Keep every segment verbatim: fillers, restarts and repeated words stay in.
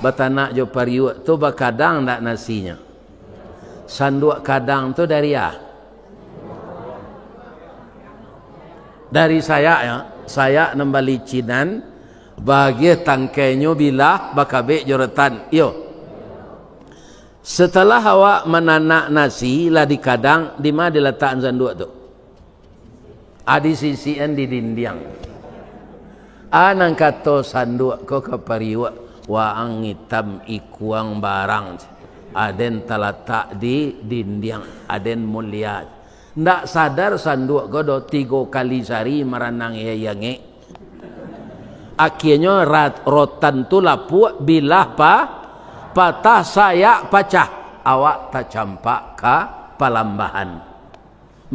Batanak jo pariuak tu bakadang ndak nasinyo? Sanduak kadang tu dari a? Dari sayak, yo. Sayak nan balicinan, bagiah tangkainyo bilah, bakabek jo rotan. Iyo. Setelah awak mananak nasi, lah dikadang, di ma dilatakan sanduak tu? A, disisikan di dindiang. A, nan kato sanduak ko ka pariuak, waang itam ikuang barang. Aden talatak di dindiang, aden mulia. Ndak sadar sanduak ko do tigo kali sari maranang iai angek. Akienyo rat-, rotan tu lapuak, bilah pa-, patah, sayak pacah, awak tacampak ka palambahan.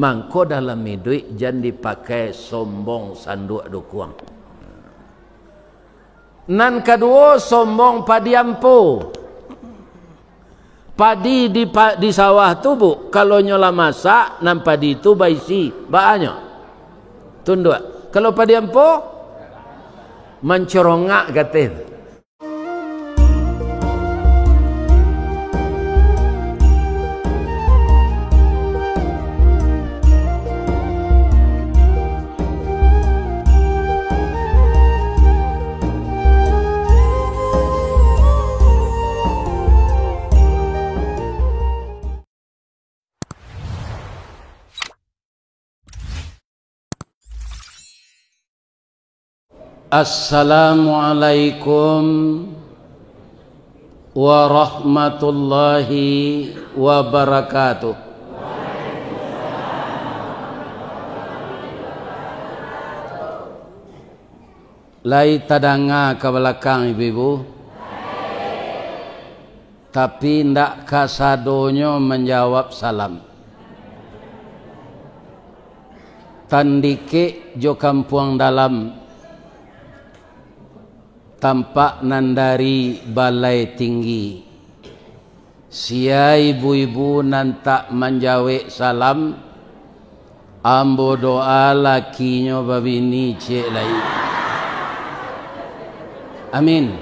Mangko dalam iduik jan dipakai sombong sanduak dukuang. Nan kaduo, sombong padi ampo. Padi di pa-, di sawah tu, Bu, kalau nyo lah masak, nan padi tu baisi, baanyo. Tunduak. Kalau padi ampo, mancorongak kateh. Assalamualaikum warahmatullahi wabarakatuh. Lai tadanga ka balakang ibu-ibu? Tapi indak kasadonyo manjawab salam. Tandikek jo Kampuang Dalam, tampak nan dari Balai Tinggi. Sia ibu-ibu nan tak manjawek salam, ambo doa lakinyo babini ciek lai. Amin.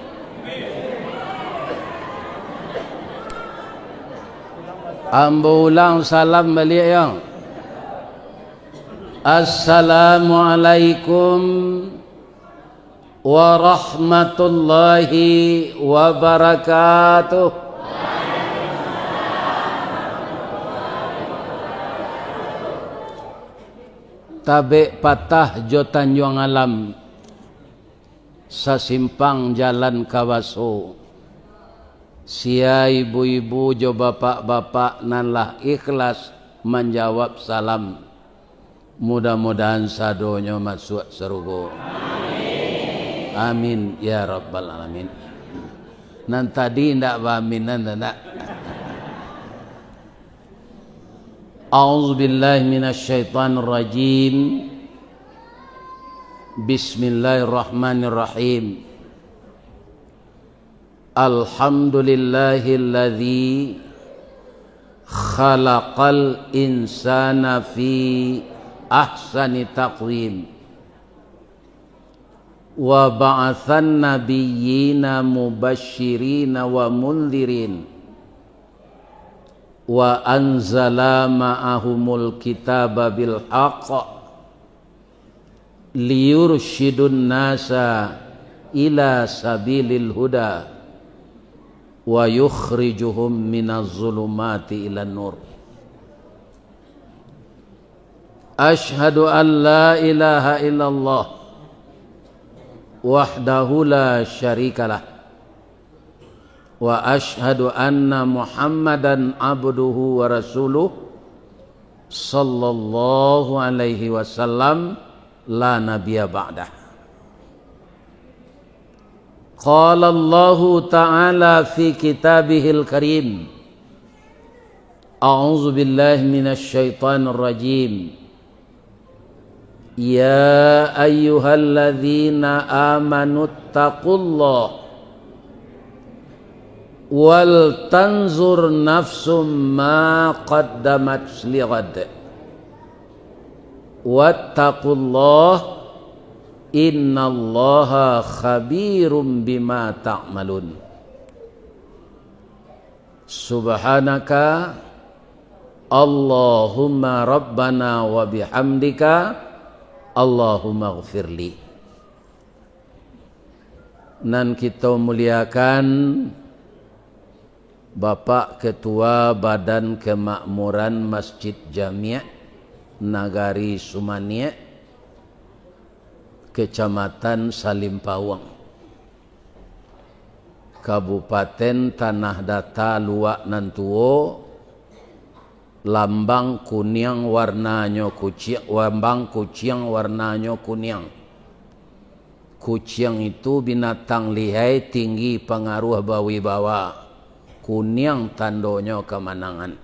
Ambo ulang salam baliak, yo. Assalamualaikum warahmatullahi wabarakatuh. Tabek Patah jo Tanjuang Alam, sasimpang jalan Kawaso. Sia ibu-ibu jo bapak-bapak nan lah ikhlas manjawab salam. Mudah-mudahan sadonyo masuak sarugo. Amin, ya rabbal alamin. Nan tadi indak baaminan, ndak? A'udzubillahi minasyaitonirrajim. Bismillahirrahmanirrahim. Alhamdulillahilladzi khalaqal insana fi ahsani taqwim, wa ba'atsan nabiyyina mubasysyirina wa mundzirin, wa anzala ma'ahumul kitaba bil haqq, liyursyidun nasa ila sabilil huda, wa yukhrijuhum minaz zulumati ilan nur. Asyhadu an la ilaha illallah wahdahu la syarikalah. Wa asyhadu anna Muhammadan abduhu wa rasuluh, sallallahu alaihi wasallam, la nabiyya ba'dah. Qala Allahu ta'ala fi kitabihil karim, a'udzubillahi minasyaitonirrajim. Ya ayyuhalladzina amanu taqullaha wal tanzur nafsum ma qaddamat lighad. Wattaqullaha innallaha khabirum bima ta'malun. Subhanaka Allahumma Rabbana wa bihamdika, Allahumma gfirli. Nan kito muliakan, Bapak Ketua Badan Kemakmuran Masjid Jami' Nagari Sumaniak, Kecamatan Salimpauang, Kabupaten Tanah Data Luak Nan Tuo, lambang kuniang warnanyo kuciang, lambang kuciang warnanyo kuniang. Kuciang itu binatang lihai, tinggi pangaruah, bawibawa. Kuniang tandonyo kamanangan.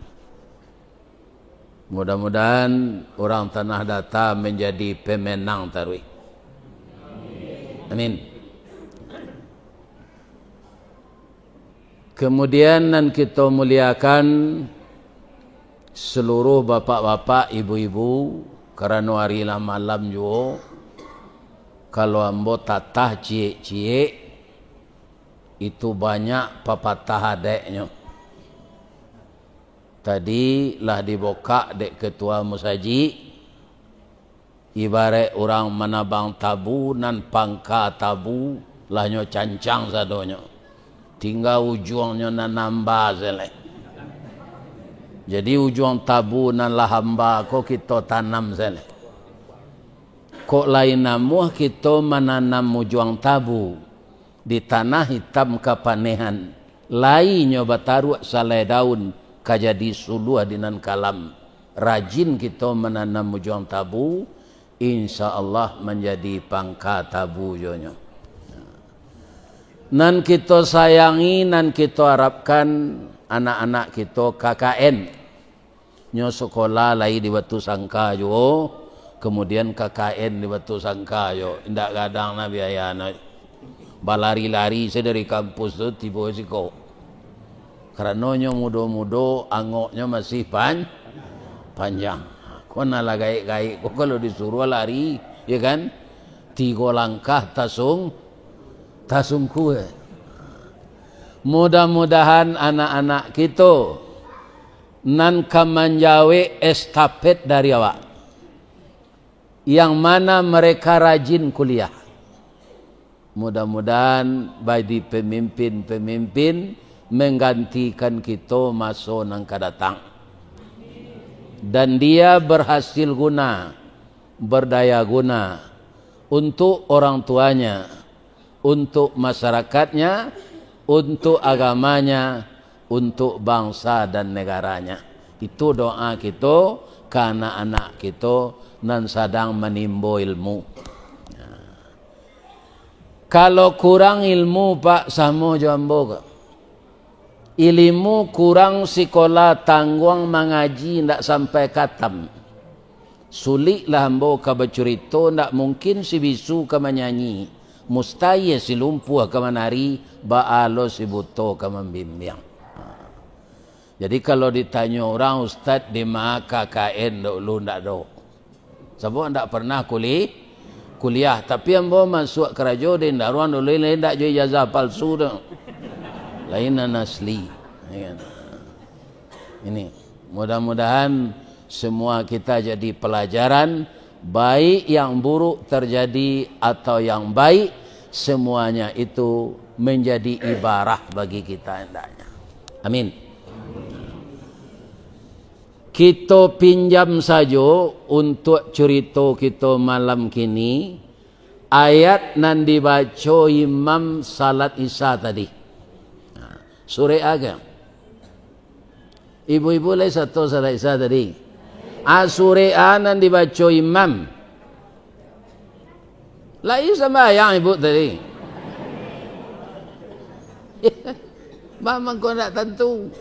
Mudah-mudahan urang Tanah Data manjadi pemenang taruih. Amin. Kemudian nan kito muliakan, seluruh bapak-bapak, ibu-ibu, karano ari lah malam juo, kalau ambo tatah ciek-ciek, itu banyak papatah adaiknyo. Tadi lah dibukak dek ketua musajik, ibaraik urang manabang tabu, nan pangka tabu lah nyo cancang sadonyo, tingga ujuangnyo nan amba sajo lai. Jadi ujuang tabu nan lah amba ko kito tanam sajo lai. Kok lai namuah kito mananam ujuang tabu di tanah itam kapanehan, lai nyo bataruak salai daun, ka jadi suluah di nan kalam. Rajin kito mananam ujuang tabu, insya Allah manjadi pangka tabu juo nyo. Nan kito sayangi, nan kito arapkan, anak-anak kito K K N. Nyo sekolah lai di Batusangka juo, kemudian K K N di Batusangka juo. Indak gadang nah biaya nah. Balari-lari se dari kampus tu tibo siko. Karano nyo mudo-mudo, angoknyo masih pan-, panjang. Ko nah lah gaek-gaek ko kalau disuruah lari, ya kan? Tigo langkah tasung-, tasungkua. Mudah-mudahan anak-anak kito nan ka manjawek estafet dari awak, yang mana mereka rajin kuliah. Mudah-mudahan bagi pemimpin-pemimpin menggantikan kito maso nan ka datang. Dan dia berhasil guna, berdaya guna untuk orang tuanya, untuk masyarakatnya, untuk agamanya, untuk bangsa dan negaranya. Itu doa kito ka anak-anak kito nan sadang manimbo ilmu. Kalau kurang ilmu, Pak, samo jo ambo ko. Ilimu kurang sikola, tangguang mangaji, ndak sampai katam. Suliklah ambo ka bacurito, ndak mungkin si bisu ka manyanyi, mustahia si lumpuah ka manari, baa lo si buto ka mambimbiang. Jadi, kalau ditanyo urang, "Ustaz, di ma K K N dulu?" Ndak do. Sabab ndak pernah kuli-, kuliah. Tapi ambo masuak karajo di Indaruang dulu, lain ndak jo ijazah palsu tu. Lain nan asli. Ya kan? Ini, mudah-mudahan semua kita jadi pelajaran, baik yang buruk terjadi atau yang baik, semuanya itu menjadi ibarah bagi kita hendaknya. Amin. Kito pinjam sajo untuak curito kito malam kini, ayat nan dibaco imam salat Isya tadi. Nah, surek a ka? Ibu-ibu lai sato salat Isya tadi? Ah, surek a nan dibaco imam. Lai sambahyang ibu tadi? Baa mangko ndak tantu?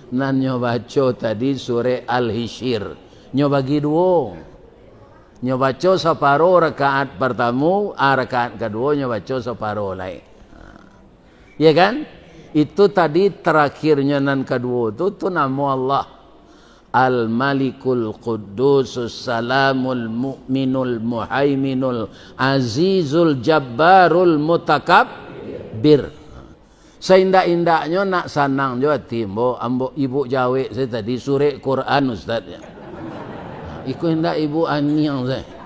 Nan nyo baco tadi surek Al-Hisyr. Nyo bagi duo. Nyo baco saparo rakaat partamo, a rakaat kaduo nyo baco saparo lai. Ya kan? Itu tadi terakhirnyo nan kaduo tu, tu namo Allah. Al-Malikul Quddusus Salamul Mu'minul Muhaiminul Azizul Jabbarul Mutakabbir. Saindak-indaknyo nak sanang jo ati ambo, ambo ibu jawek sajo tadi, surek Quran, Ustaz, ya. Iko indak ibu aniang sajo.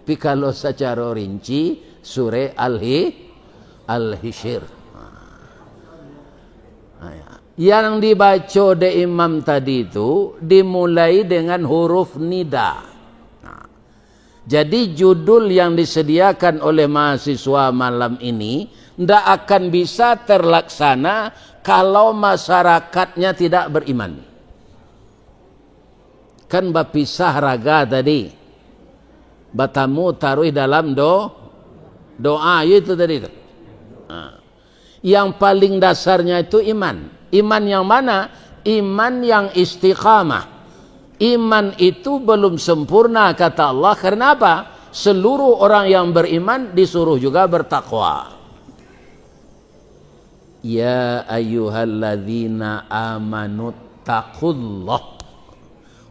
Tapi kalau sacaro rinci, surek Al-Hi-, Al-Hisyr. Nah, ya. Yang dibaco dek imam tadi tu dimulai dengan huruf nida. Nah, jadi judul yang disediakan oleh mahasiswa malam ini ndak akan bisa terlaksana kalau masyarakatnya tidak beriman. Kan bapisah raga tadi. Batamu taruih dalam do-, doa, yo itu tadi tu. Ha. Yang paling dasarnya itu iman. Iman yang mana? Iman yang istiqamah. Iman itu belum sempurna, kata Allah. Karena apa? Seluruh orang yang beriman disuruh juga bertakwa. "Ya ayyuhalladzina amanu taqullah."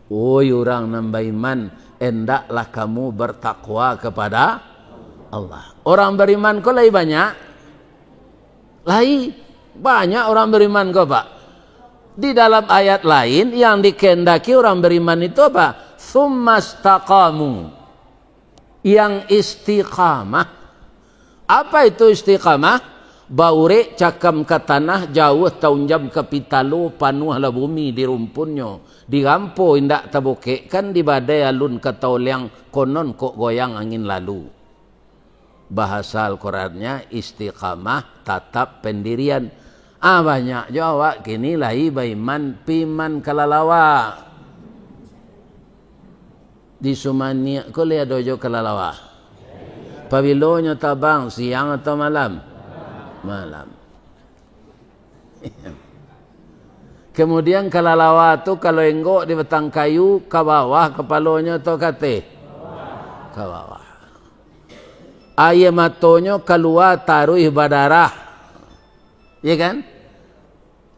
Woi urang nan baiman, endaklah kamu bertakwa kepada Allah. Orang beriman ko lai banyak? Lai banyak orang beriman ko, Pak. Di dalam ayat lain, yang dikehendaki orang beriman itu apa? "Tsumma istaqamu." Yang istiqamah. Apa itu istiqamah? Baurek cakam ka tanah, jauah taunjam ka pitalo, panuahlah bumi di rumpunnyo. Dirampo indak tabukek, kan dibadai alun ka taoliang, konon kok goyang angin lalu. Bahasa Al-Qurannya istiqamah, tatap pendirian. Ah, banyak jo awak kini lai baiman, piman kalalawa. Di Sumaniak ko lai ado jo kalalawa. Pabilo nyo tabang, siang atau malam? Malam. Kemudian kalalawa tu kalau enggok di batang kayu, ka bawah kapalonyo atau ka ateh? Ka bawah. Aia matonyo kalua taruih badarah. Iya kan?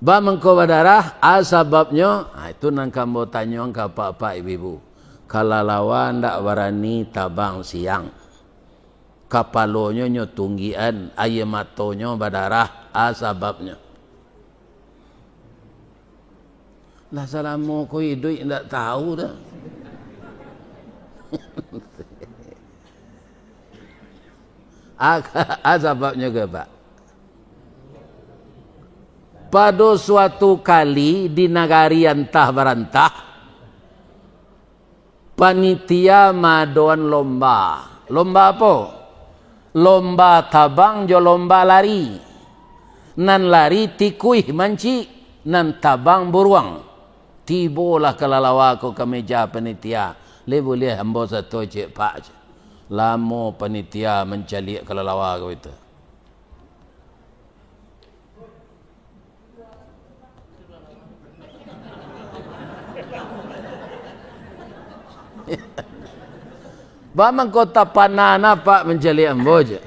Ba mangko badarah, a sababnyo? Ha, itu nan ka ambo tanyoan ka apak-apak, ibu-ibu. Kalalawa ndak barani tabang siang. Kapalonyo nyo tunggian, aia matonyo badarah, a sababnyo? Lah salamo ko iduik ndak tahu doh. A, a sababnyo ko, Pak? Pado suatu kali di nagari antah barantah, panitia maadoan lomba. Lomba apo? Lomba tabang jo lomba lari. Nan lari tikuih mancik, nan tabang buruang. Tibolah kalalawa ko ka meja panitia. Lai buliah ambo sato ciek, Pak, cek. Lamo panitia mancaliak kalalawa ko itu. Ba mangko tapana apak mancaliak ambo, cek.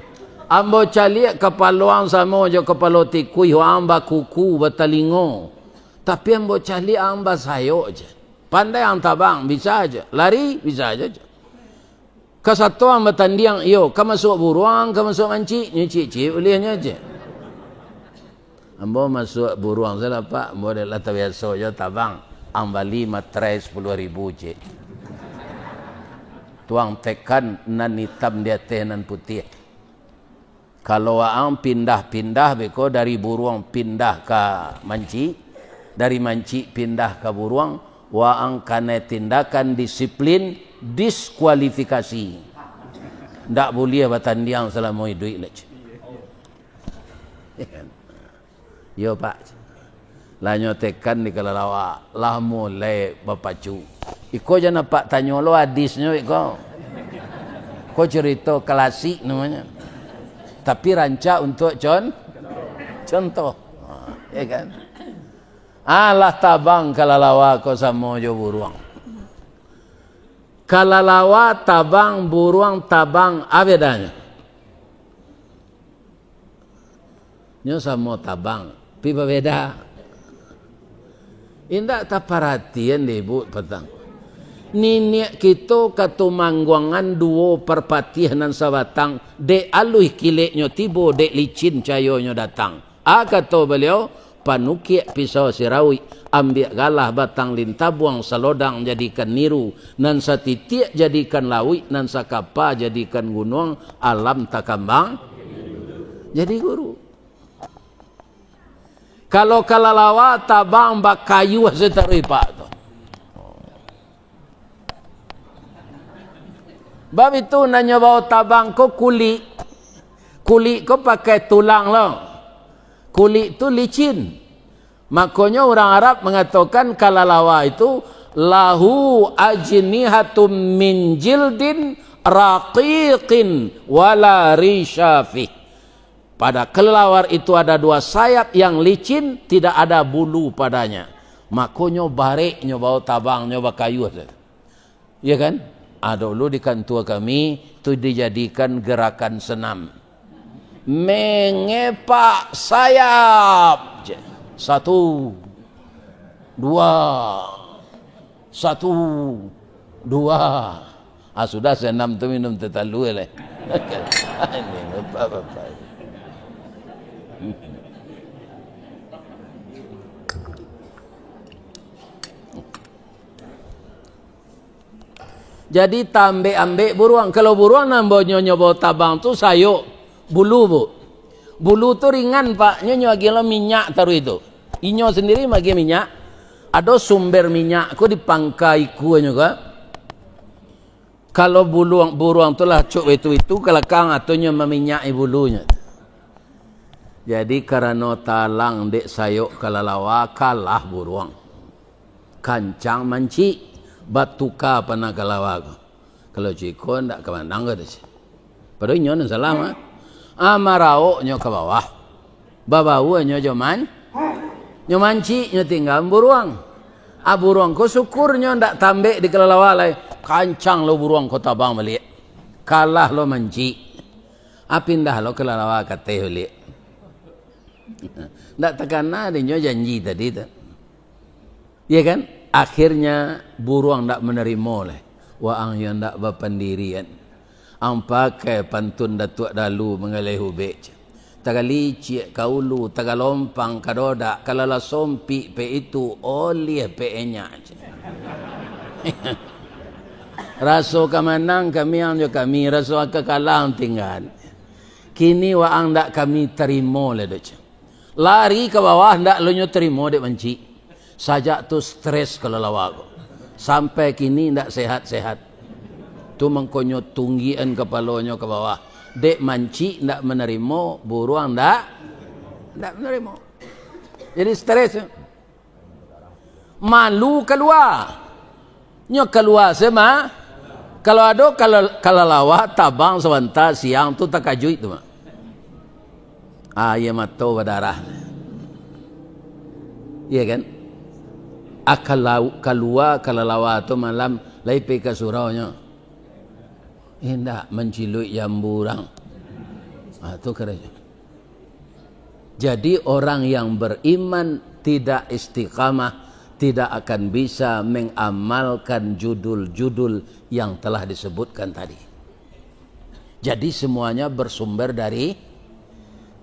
Ambo caliak kapalo ang samo jo kapalo tikuih, ang bakuku, batalingo. Tapi ambo caliak ang basayok, cek. Pandai ang tabang, bisa, cek. Lari, bisa juo, cek. Ka sato ang batandiang, iyo, ka masuak buruang, ka masuak mancik, nyo ciek-ciek buliahnyo, cek. Ambo masuak buruang sajolah, Pak, ambo dek lah tabiaso jo tabang. Ang bali materai sapuluah ribu, cek. Tuang tekan nan itam di ateh nan putiah. Kalau waang pindah-pindah beko dari buruang pindah ka mancik, dari mancik pindah ka buruang, waang kanai tindakan disiplin, diskualifikasi. Ndak buliah batandiang salamo iduik lai. Iyo, Pak. Lah nyo tekan di kalalawa, lah mulai bapacu. Iko jan apak tanyo lo hadisnyo iko. Ko carito klasik namonyo. Tapi rancak untuak con-, contoh. Ha, ya kan? Alah tabang kalalawa ko samo jo buruang. Kalalawa tabang, buruang tabang, a bedanyo? Nyo samo tabang, tapi babeda. Indak taparatian dek ibu patang. Niniak kito Katumangguangan duo Parpatiah nan sabatang, dek aluih kileknyo tibo, dek licin cayonyo datang. A kato baliau, panukiak pisau sirauik, ambiak galah batang lintabuang, salodang jadikan niru, nan satitiak jadikan lauik, nan sakapa jadikan gunuang, alam takambang jadi guru. Kalau kalalawa, tabang bakayuah sataruih pak tu. Bab itu nan nyo bao tabang ko kulik. Kulik ko pakai tulang lo. Kulik tu licin. Makonyo urang Arab mangatokan kalalawa itu, "Lahu ajnihatum min jildin raqiqin wala risha fih." Pada kelelawar itu ada dua sayap yang licin, tidak ada bulu padanya. Makonyo bareknyo bao tabangnyo bakayuah tu. Ya kan? Ah, dulu di kantua kami tu dijadikan gerakan senam. Mengepak sayap. Satu, dua, satu, dua. Ah, sudah senam tu minum teh talua lai. Ini bapak-bapak. Jadi, tambek-ambek buruang. Kalau buruang nan bonyo nyo bao tabang tu sayok, bulu, Bu. Bulu tu ringan, Pak. Nyo, nyo agiah lo minyak taruih tu. Inyo sandiri maagiah minyak. Ado sumber minyak ko di pangka ikuanyo ko. Kalau buluang, buruang tu lah cuk itu-itu ka lakang, atonyo maminyaki bulunyo. Jadi, karano talang dek sayok kalalawa, kalah buruang. Kancang mancik, batuka panah kalalawa ko. Kalau ciko ndak ka manang ko tu. Padahal inyo nan salah mah. Ah, maraoknyo ka bawah. Babauanyo jo man-, nyo mancik, nyo tingga buruang. Ah, buruang ko syukurnyo ndak tambek di kalalawa lai. Kancang lo buruang ko tabang baliak. Kalah lo mancik. Ah, pindah lo kalalawa ka ateh baliak. Ndak takana dinyo janji tadi tu. Iya kan? Akhirnya buruang ndak manarimo lai. Waang yo ndak bapandirian. Ang pakai pantun Datuak Dalu manggaleh ubek. Tagaliciak ka ulu, tagalompang ka dodak, kalala sompik pe itu, oliah pe enyak. Raso ka manang kamiang jo kami, raso ka kalah tinggan. Kini waang ndak kami tarimo lai doh. Lari ka bawah, ndak lo nyo tarimo dek mancik. Sajak tu stres kalalawa ko. Sampai kini ndak sehat-sehat. Tu mangkonyo tunggian kapalonyo ka bawah. Dek mancik ndak manarimo, buruang ndak, ndak manarimo. Jadi stres. Malu kalua. Nyo kalua se mah. Kalau ado kala-, kalalawa tabang sabanta siang tu takajuik tu mah. Aia mato badarah. Iya kan? Ah, kalau kalua kalalawa tu malam, lai pai ka surau nyo. Indak, manciluik jambu urang. Ah, tu karajo. Jadi, orang yang beriman tidak istiqamah, tidak akan bisa mengamalkan judul-judul yang telah disebutkan tadi. Jadi, semuanya bersumber dari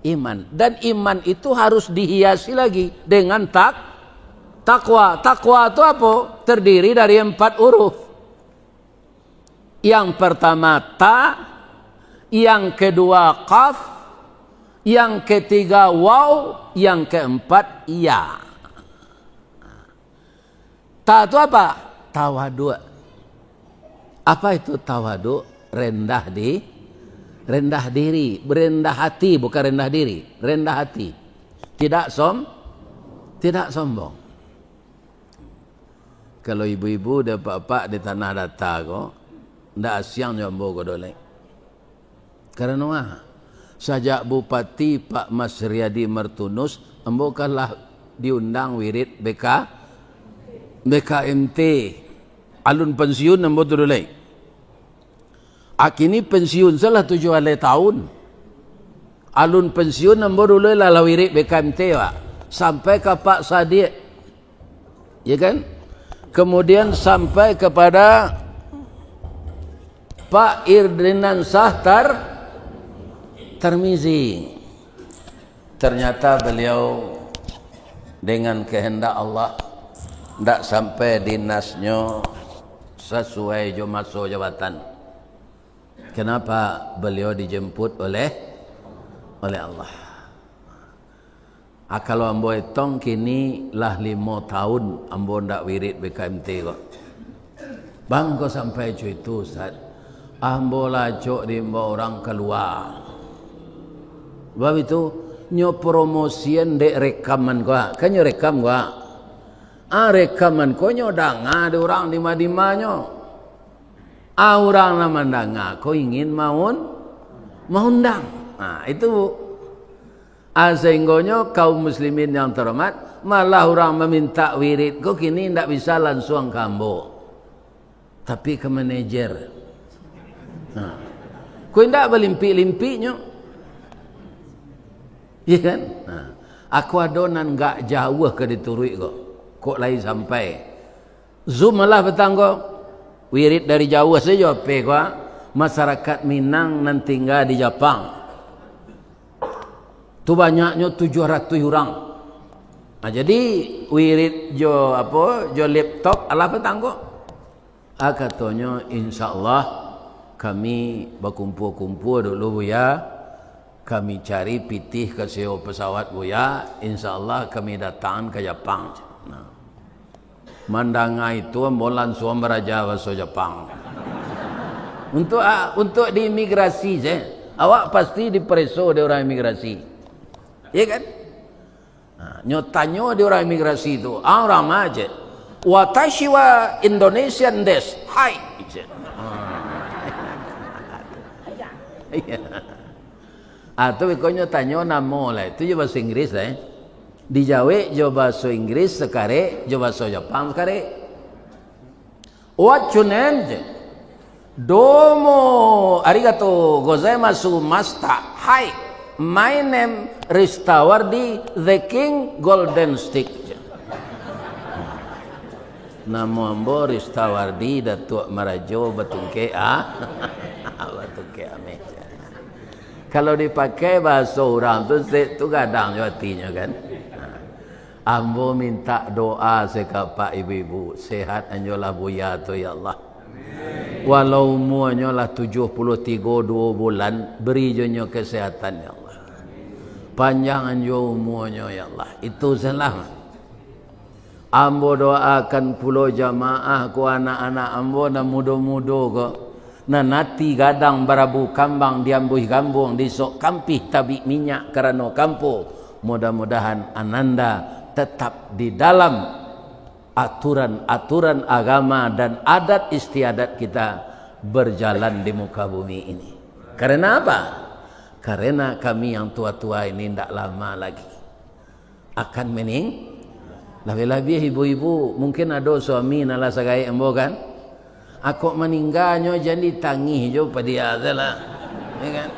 iman. Dan iman itu harus dihiasi lagi dengan tak-, takwa. Takwa itu apa? Terdiri dari empat huruf. Yang pertama ta, yang kedua qaf, yang ketiga waw, yang keempat ya. Ta tu apa? Tawaduk. Apa itu tawaduk? Rendah di, rendah diri, rendah hati, bukan rendah diri, rendah hati. Tidak som-, tidak sombong. Kalau ibu-ibu dek apak-apak di Tanah Data ko, ndak asiang jo ambo ko doh lai. Karano ah, sajak Bupati Pak Mas Riyadi Martunus, ambo kan lah diundang wirid B K, B K M T. Alun pensiun ambo tu doh lai. Akini pensiun salah tujuah alai taun. Alun pensiun ambo dulu lah, lah wirid B K M T, Pak. Sampai ka Pak Sadiq. Ya kan? Kemudian sampai kepada Pak Irdinan Sahtar Tarmizi. Ternyata beliau dengan kehendak Allah ndak sampai dinasnyo sasuai jo maso jabatan. Kenapa? Beliau dijemput oleh oleh Allah. Ah, kalau ambo etong kini lah limo taun ambo ndak wirid B K M T ko. Bang, ko sampai co itu, Ustaz? Ambo lah acok diimbau urang kalua. Bab itu, nyo promosian dek rekaman ko, ah. Kan nyo rekam ko, ah. Ah, rekaman ko nyo danga dek urang dima-dimanyo. Ah, urang nan mandanga ko ingin maun-, maundang. Ah, itu, Bu. Ah, sahinggonyo kaum muslimin yang terhormat, malah urang mamintak wirid ko kini indak bisa lansuang ka ambo, tapi ka manajer. Nah, ko indak balimpik-limpiknyo. Iya kan? Nah, aku ado nan gak jauah ka dituruik ko. Kok lai sampai. Zoom lah patang ko. Wirid dari jauah sajo, ape ko, ah, masyarakat Minang nan tingga di Japang. Tu banyaknyo tujuah ratuih urang. Nah, jadi wirid jo apo, jo laptop, alah patang ko. Ah, katonyo, "Insya Allah kami bakumpua-kumpua dulu, Buya. Kami cari pitih ka sewa pesawat, Buya. Insya Allah kami datang ka Japang." Nah. Mandanga itu, ambo lansuang baraja bahaso Japang. Untuk, ah, untuk di imigrasi se, awak pasti dipareso dek urang imigrasi. Iya kan? Nah, nyo tanyo dek urang imigrasi tu, "Ah, urang ma?" cek. "Watashi wa Indonesian desu." "Hai," cek. Ah. Iya. Ah, tu beko nyo tanyo namo lah. Itu jo bahaso Inggris lah, eh. Dijawek jo bahaso Inggris sakarek, jo bahaso Japang sakarek. "What's your name?" cek. "Domo arigato gozaimasu mashita. Hi, my name Ristawardi the King Golden Stick," cek. "Namo ambo Ristawardi, Datuak Marajo Batungkek, ah." Batungkek Ameh. Kalau dipakai bahaso urang tu, sek tu gadang jo atinyo kan. Ambo mintak doa se ka Apak ibu-ibu, sehat anjolah Buya tu, ya Allah. Walau umuanyo lah tujuah puluah tigo duo bulan, beri jo nyo kesehatan, ya Allah. Panjang anjo umuanyo, ya Allah. Itu salah. Ambo doakan pulo jamaah ko, anak-anak ambo nan mudo-mudo ko, nan ati gadang barabu kambang diambuih gambuang, disok kampih tabik minyak karano kampo, mudah-mudahan ananda tetap di dalam aturan-aturan agama dan adat istiadat kita berjalan di muka bumi ini. Karena apa? Karena kami yang tua-tua ini ndak lama lagi akan mening-, labiah-labiah ibu-ibu, mungkin ado suami nan lah sagaek ambo kan, akok maningganyo jan ditangih jo padia se lah, ya kan?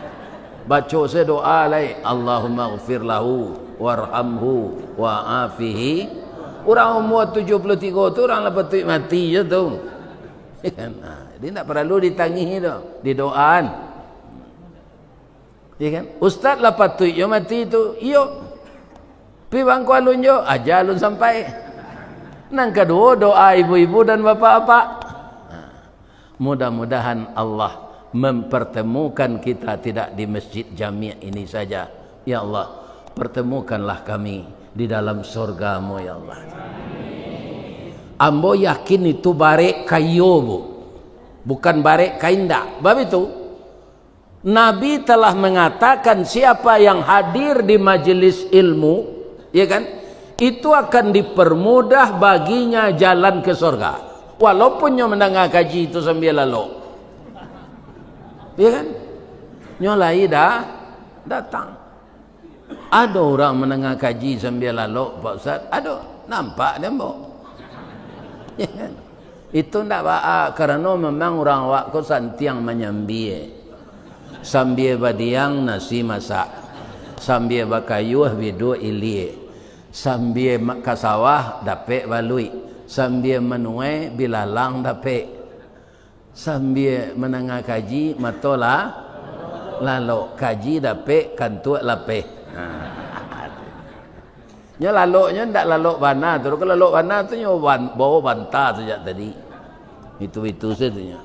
Baco se doa lai, "Allahumma ghfir lahu, warhamhu, wa'afihi." Urang umua tujuah puluah tigo tu urang lah patuik mati jo tu. Ya kan? Nah, jadi ndak paralu ditangih tu, didoaan. Iya kan? Ustaz lah patuik jo mati tu. Iyo. Pi bangku alun jo, aja alun sampai. Nan kaduo, doa ibu-ibu dan bapak-bapak. Nah, mudah-mudahan Allah mempertemukan kita tidak di Masjid Jami' ini saja. Ya Allah, pertemukanlah kami di dalam sorga-Mu, ya Allah. Ambo yakin itu barek ka iyo, Bu. Bukan barek ka indak. Bab itu, Nabi telah mengatakan, siapa yang hadir di majelis ilmu, ya kan, itu akan dipermudah baginya jalan ke sorga. Walaupun nyo mandanga kaji tu sambia lalok. Ya kan? Nyo lai dah datang. Ado urang mandanga kaji sambia lalok, Pak Ustaz? Ado, nampak dek ambo. Ya kan? Itu ndak baa, karano memang urang awak ko santiang manyambia. Sambia badiang nasi masak. Sambia bakayuah biduak ilia. Sambia ma-, ka sawah dapek baluik. Sambia manuai, bilalang dapek. Sambia mandanga kaji, mato lah lalok. Kaji dapek, kantuak lapeh. Ha. Nyo laloknyo ndak lalok bana tu. Kalau lalok bana tu nyo ban-, bawa banta sajak tadi. Itu-itu sajo nyo.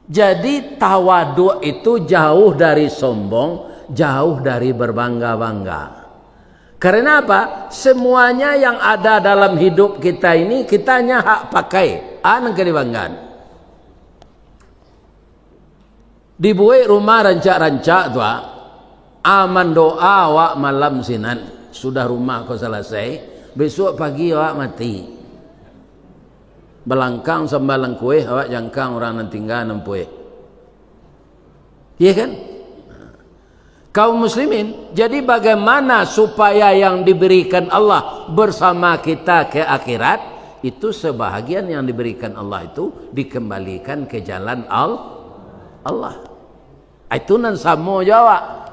Jadi, tawaduk itu jauh dari sombong, jauh dari berbangga-bangga. Karena apa? Semuanya yang ada dalam hidup kita ini, kita hanya hak pakai. A nan ka dibanggaan. Dibuek rumah rancak-rancak tu, ah. A mandoa awak malam sinan. Sudah rumah ko salasai, besok pagi awak mati. Balangkang samba langkueh, awak jangkang urang nan tingga nan pueh. Iya kan? Kaum muslimin, jadi bagaimana supaya yang diberikan Allah bersama kita ke akhirat, itu sebahagian yang diberikan Allah itu dikembalikan ke jalan Al-, Allah. Itu nan samo jo awak.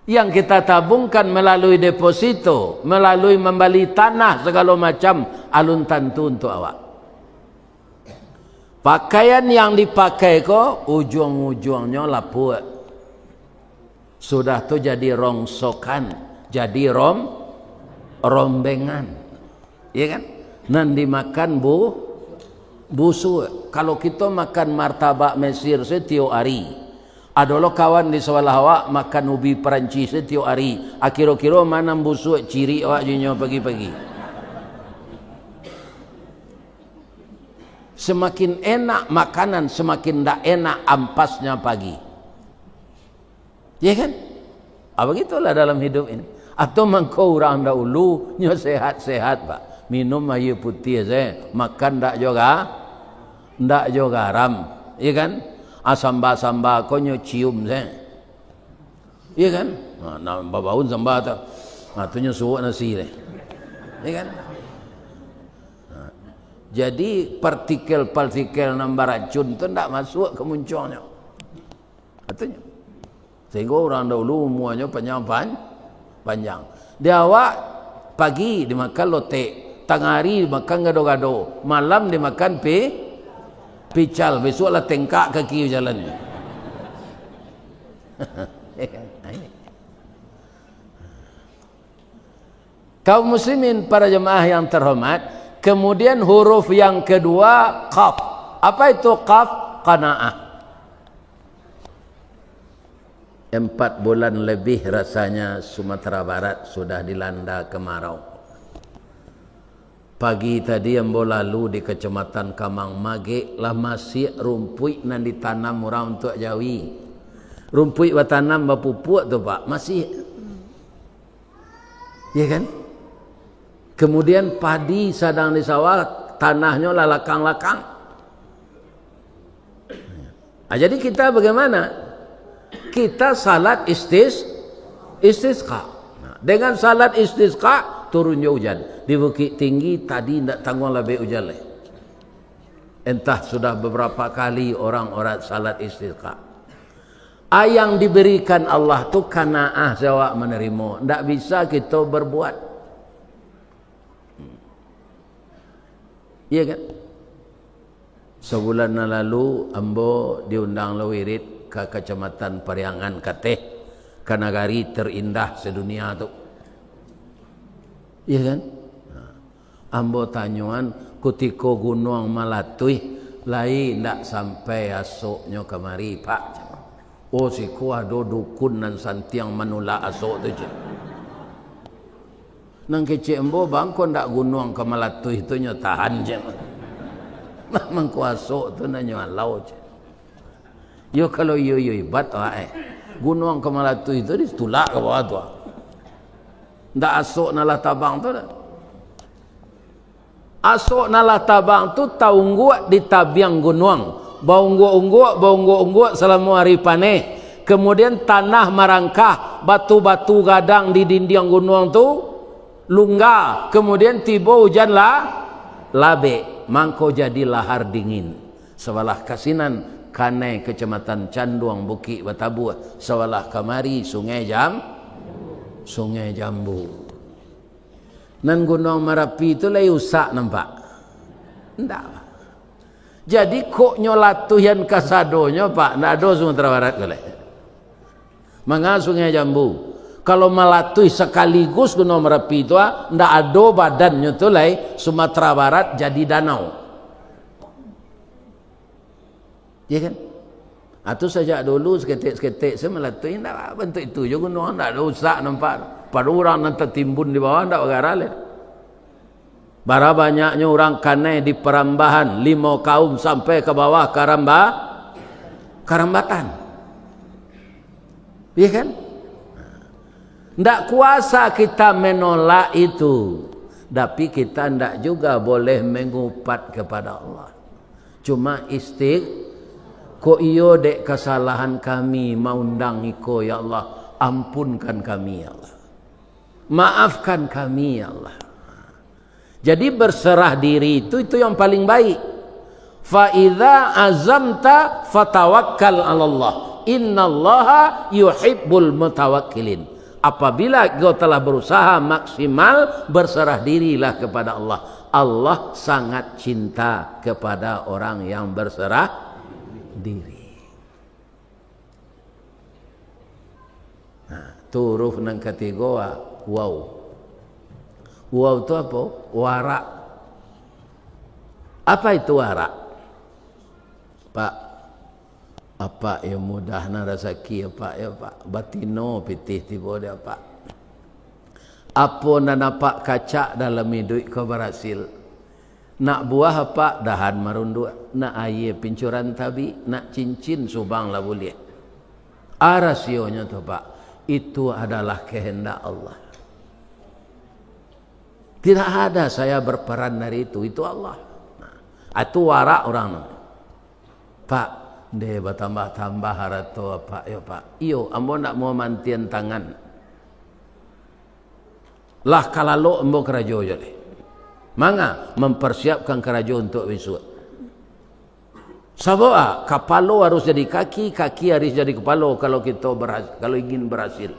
Yang kita tabungkan melalui deposito, melalui mambali tanah sagalo macam, alun tantu untuak awak. Pakaian yang dipakai ko, ujuang-ujuangnyo lapuak. Sudah tu jadi rongsokan, jadi rom-, rombengan. Iya kan? Nan dimakan bu-, busuak. Kalau kito makan martabak Mesir satiok ari, ado lo kawan di sabalah awak makan ubi Perancis satiok ari, a kiro-kiro ma nan busuak, cirik awak jo inyo pagi-pagi. Semakin enak makanan, semakin ndak enak ampasnya pagi. Ya kan? Ah, begitulah dalam hidup ini. Atau mangko urang dahulu, nyo sehat-sehat, Pak. Minum aia putiah se, makan ndak jo ga-, ndak jo garam. Ya kan? Ah, samba-samba ko nyo cium se. Ya kan? Nah, nah, babaun samba tu. Nah, tu nyo suok nasi deh. Ya kan? Nah, jadi partikel-partikel nan baracun tu ndak masuak ka muncuangnyo. Katonyo. Sehingga urang dahulu umuanyo panjang pan-, panjang. Di awak pagi dimakan lotek, tangah hari dimakan gado-gado, malam dimakan pi-, pical, besok lah tengkak kaki bajalan. Kaum muslimin, para jemaah yang terhormat, kemudian huruf yang kedua, qaf. Apa itu qaf? Qanaah. Empat bulan lebih rasanya Sumatera Barat sudah dilanda kemarau. Pagi tadi ambo lalu di Kecamatan Kamang Magek, lah masiak rumpuik nan ditanam urang untuak jawi. Rumpuik batanam bapupuak tu, Pak, masiak. Ya kan? Kemudian padi sadang di sawah, tanahnyo lah lakang-lakang. Ah, jadi kita bagaimana? Kita salat istis-, istisqa. Nah, dengan salat istisqa, turun jo ujan. Di Bukittinggi tadi ndak tangguang labek ujan lai. Entah sudah beberapa kali orang-orang salat istisqa. Ah, yang diberikan Allah tu kanaah se awak manarimo. Ndak bisa kito berbuat. Iya kan? Sabulan nan lalu, ambo diundang lo wirid ka Kacamatan Pariangan Kateh, ka nagari terindah sedunia tu. Iya kan? Nah, ambo tanyoan, kutiko gunuang malatuih, lai ndak sampai asoknyo kamari, Pak? Oh, siko ado dukun nan santiang manulak asok tu, cek. Nan kecek ambo, bangko ndak gunuang ka malatuih tu nyo tahan, cek. Mangko asok tu nan nyo alau, cek. Yo, kalau iyo, iyo ibat, wak, eh. Gunuang ka malatuih tu ditulak ka bawah tu, ah. Ndak asok nan lah tabang tu, dah. Asok nan lah tabang tu taungguak di tabiang gunuang. Baungguak-ungguak, baungguak-ungguak salamo ari paneh. Kemudian tanah marangkah, batu-batu gadang di dindiang gunuang tu lungga. Kemudian tibo ujan lah labek, mangko jadi lahar dingin. Sabalah ka sinan, Kanai, Kecamatan Canduang, Bukik Batabuah. Sabalah kamari, Sungai Jam-, Sungai Jambu. Nan Gunuang Marapi tu lai usak nampak? Ndak. Jadi, kok nyo latuihan kasadonyo, Pak? Ndak ado Sumatera Barat ko lai. Manga Sungai Jambu. Kalau malatuih sakaligus Gunuang Marapi tu, ah, ndak ado badannyo tu lai, Sumatera Barat jadi danau. Ya kan? Atu sajak dulu saketek-saketek se malatuih, ndak bantuak itu jo gunuang, ndak ado usak nampak. Pado urang nan tatimbun di bawah ndak bagara lai. Bara banyaknyo urang kanai di Parambahan, Limau Kaum sampai ka bawah Karamba-, Karambatan. Iya kan? Ndak kuasa kita menolak itu, tapi kita ndak juga boleh mengupat kepada Allah. Cuma istiq-, kok iyo dek kasalahan kami maundang iko, ya Allah, ampunkan kami, ya Allah. Maafkan kami, ya Allah. Jadi, berserah diri itu, itu yang paling baik. "Fa idza azamta fatawakkal 'alallah. Innallaha yuhibbul mutawakkilin." Apabila engkau telah berusaha maksimal, berserah dirilah kepada Allah. Allah sangat cinta kepada orang yang berserah diri. Nah, tu huruf nan katigo, wa-, waw. Waw tu apo? Warak. Apa itu warak? Pak, Apak yo mudah nan rasaki, Apak yo, Pak. Batino pitih tibo di Apak. Apo nan Apak kacak dalam iduik ko barasil. Nak buah Apak dahan marunduak, nak aia pincuran tabik, nak cincin subang lah buliah. A rasionyo tu, Pak, itu adalah kehendak Allah. Tidak ada saya berperan dari itu, itu Allah. Nah, itu warak urang tu. "Pak, nde batambah-tambah harato Apak yo, Pak?" "Iyo, ambo ndak mau mantian tangan. Lah ka lalok ambo karajo jo lai." "Manga?" "Mempersiapkan karajo untuak bisuak." "Sabab a, kapalo harus jadi kaki, kaki harus jadi kapalo kalau kito berhas-, kalau ingin berhasil.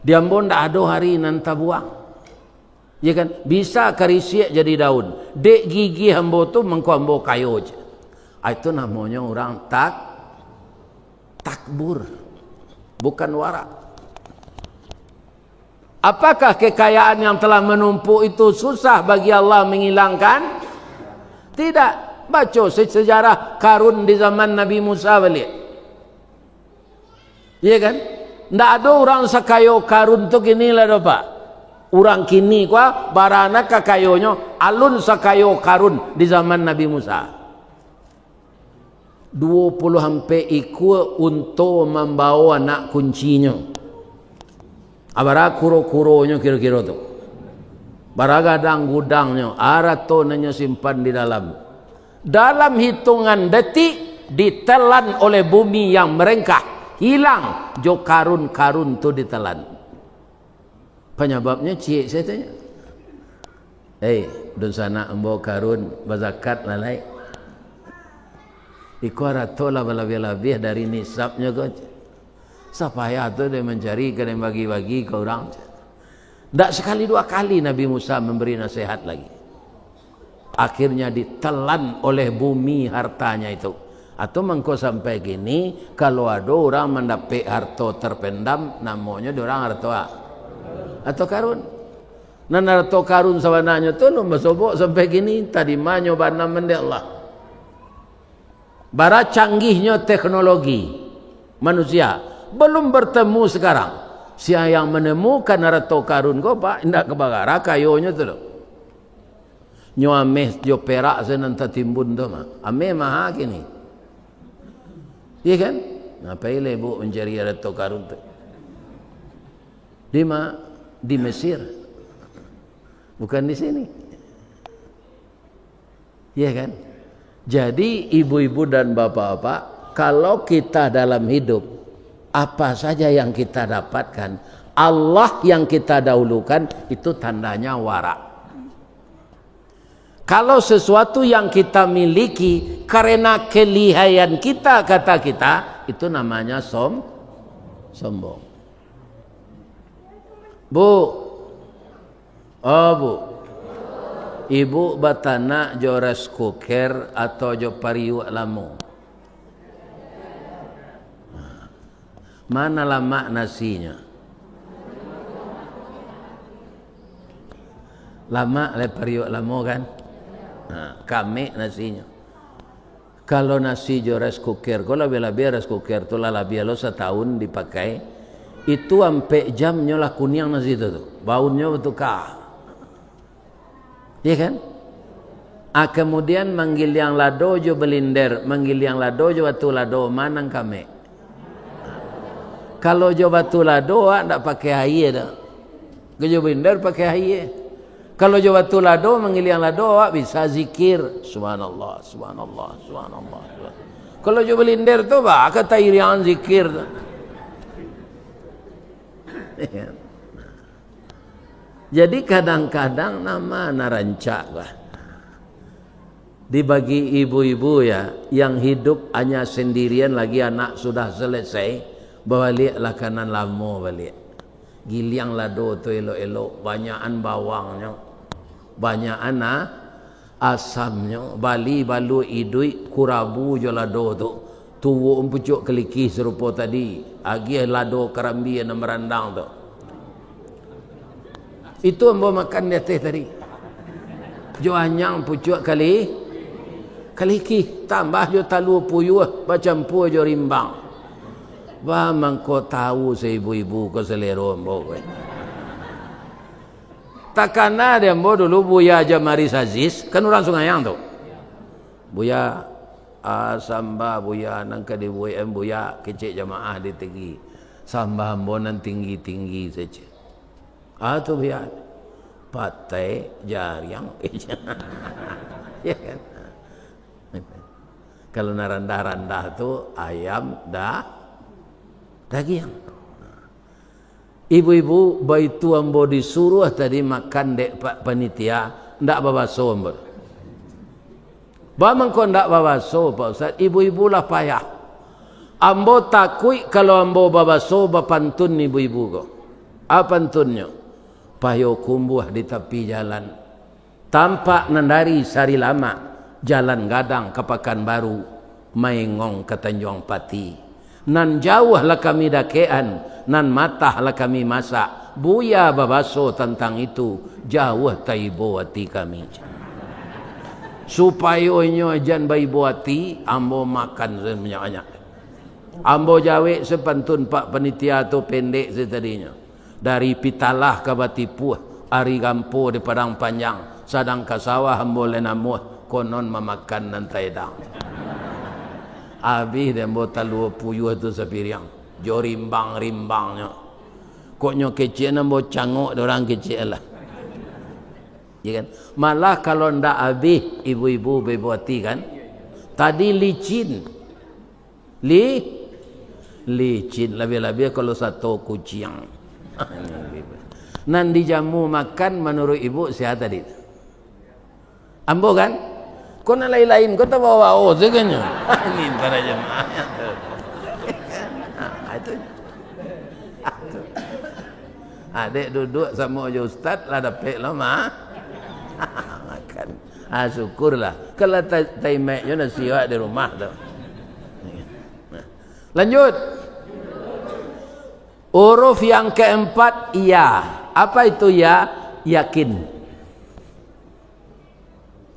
Di ambo ndak ado hari nan tabuang." Ya kan? "Bisa karisiak jadi daun. Dek gigih ambo tu mangko ambo kayo," cek. Ah, itu namonyo urang tak-, takbur. Bukan warak. Apakah kekayaan yang telah menumpuk itu susah bagi Allah menghilangkan? Tidak. Baco se-, sejarah Karun di zaman Nabi Musa baliak. Iya kan? Ndak ado urang sakayo Karun tu kini lah doh, Pak. Urang kini ko a, bara nan ka kayonyo, alun sakayo Karun di zaman Nabi Musa. Duo puluah ampek ikua unto mambao anak kuncinyo. A, bara kuro-kuronyo kiro-kiro tu. Bara gadang-gudangnyo, arato nan nyo simpan di dalam. Dalam hitungan detik, ditelan oleh bumi yang merengkah, hilang jo Karun, Karun tu ditelan. Panyababnyo ciek sajo tu nyo. "Hei, dunsanak ambo Karun, bazakat lah lai. Iko arato lah balabiah-labiah dari nisabnyo ko. Sapayah tu den mancari, ka den bagi-bagi ka urang." Ndak sakali dua kali Nabi Musa mambari nasihat lagi. Akhirnya ditelan oleh bumi hartanya itu. Atau mangko sampai kini, kalau ado urang mandapek harto terpendam, namonyo di urang harto a-, harto Karun. Nan harto Karun sabananyo tu alun basobok sampai kini, tadimanyo bana mandek Allah. Bara canggihnyo teknologi manusia, belum bertemu sekarang. Sia yang menemukan harto Karun ko, Pak, indak ka bagara kayonyo tu doh. Nyo ameh jo perak se nan tatimbun tu mah. Ameh maha kini. Iya kan? Ngapai lah ibuk mancari harto Karun tu? Di ma-, di Mesir. Bukan di sini. Iya kan? Jadi, ibu-ibu dan bapak-bapak, kalau kita dalam hidup, apa saja yang kita dapatkan, Allah yang kita dahulukan, itu tandanya warak. Kalau sesuatu yang kita miliki karena kelihayan kita, kata kita, itu namanya som-, sombong. Bu, oh, Bu, Ibu batanak jo rice cooker atau jo pariuak lamo? Mana lamak nasinyo? Lamak lai pariuak lamo kan? Ha, kamek nasinyo. Kalau nasi jo rice cooker ko, labiah-labiah rice cooker tu lah labiah lo satahun dipakai, itu ampek jam nyo lah kuniang nasi tu, tu. Baunnyo batuka. Iya kan? Ah, kemudian manggiliang lado jo balinder, manggiliang lado jo batu lado, ma nan kamek? Kalau jo batu lado, awak ndak pakai aia doh. Kalau jo balinder pakai aia. Kalau jo batu lado, manggiliang lado, awak bisa zikir. Subhanallah, subhanallah, subhanallah, subhanallah. Kalau jo balinder tu, bah, ka tairiangan zikir tu. Jadi, kadang-kadang nama nan rancak lah. Dibagi ibu-ibu, ya, yang hidup hanya sendirian, lagi anak sudah selesai, babaliaklah ka nan lamo baliak. Giliang lado tu elok-elok, banyakan bawangnyo, banyakan, ah, asamnyo, bali baluik iduik, kurabu jo lado tu, tuwuk pucuak kalikih sarupo tadi, agiah lado karambia nan barandang tu. Itu ambo makan di ateh tadi. Jo anyang pucuak kali, kalikih, tambah jo talua puyuah, bacampua jo rimbang. Bah, mangko tahu saibu-ibu ko salero ambo ko. Takana di ambo dulu Buya Jamaris Aziz, kan urang Sungai Ayam tu. Buya, ah, samba Buya nan ka dibuek, em, Buya, kecek jamaah di tinggi. Samba ambo nan tinggi-tinggi sajo. Ah, tu biar. Patai, jariang. Ya kan? Kalau nan randah-randah tu, ayam, da-, dagiang. Ibu-ibu, baitu ambo disuruah tadi makan dek Pak Panitia, ndak babaso ambo. Ba mangko ndak babaso, Pak Ustaz, ibu-ibu lah payah. Ambo takuik kalau ambo babaso bapantun ibu-ibu ko. A pantunnyo? Payo kumbuah di tapi jalan. Tampak nan dari Sarilamak, jalan gadang ka Pakanbaru, maengong ka Tanjuang Pati. Nan jauah lah kami dakekan, nan matah lah kami masak. Buya babaso tantang itu, jauah taibo ati kami. Supayo inyo jan baibo ati, ambo makan sabanyak-banyak. Ambo jawek sapantun Pak Panitia tu, pendek satadinyo. Dari Pitalah ka Batipuah, ari gampo di Padang Panjang, sadang ka sawah ambo lai namuah, konon mamakan nan taedang. Abih dek ambo talua puyuah tu sapiriang, jo rimbang-rimbangnyo. Kok nyo kecek, ambo cangok dek urang kecek lah. Ya kan? Malah kalau ndak abih, ibu-ibu baibo ati kan? Tadi licin. Li-, licin, labiah-labiah kalau sato kuciang. Nan dijamu makan manuruik ibu sia tadi? Ambo kan? Ko nan lain-lain, ko tabao-bao sajo kan nyo. Ni para jamaah tu. Ah, itu. Adek duduak samo jo ustaz lah dapek lo ma-, makan. Ah, syukurlah. Kalau ta-, taimaiknyo nasi awak di rumah tu. Lanjut. Huruf yang keempat, ya. Apa itu ya? Yakin.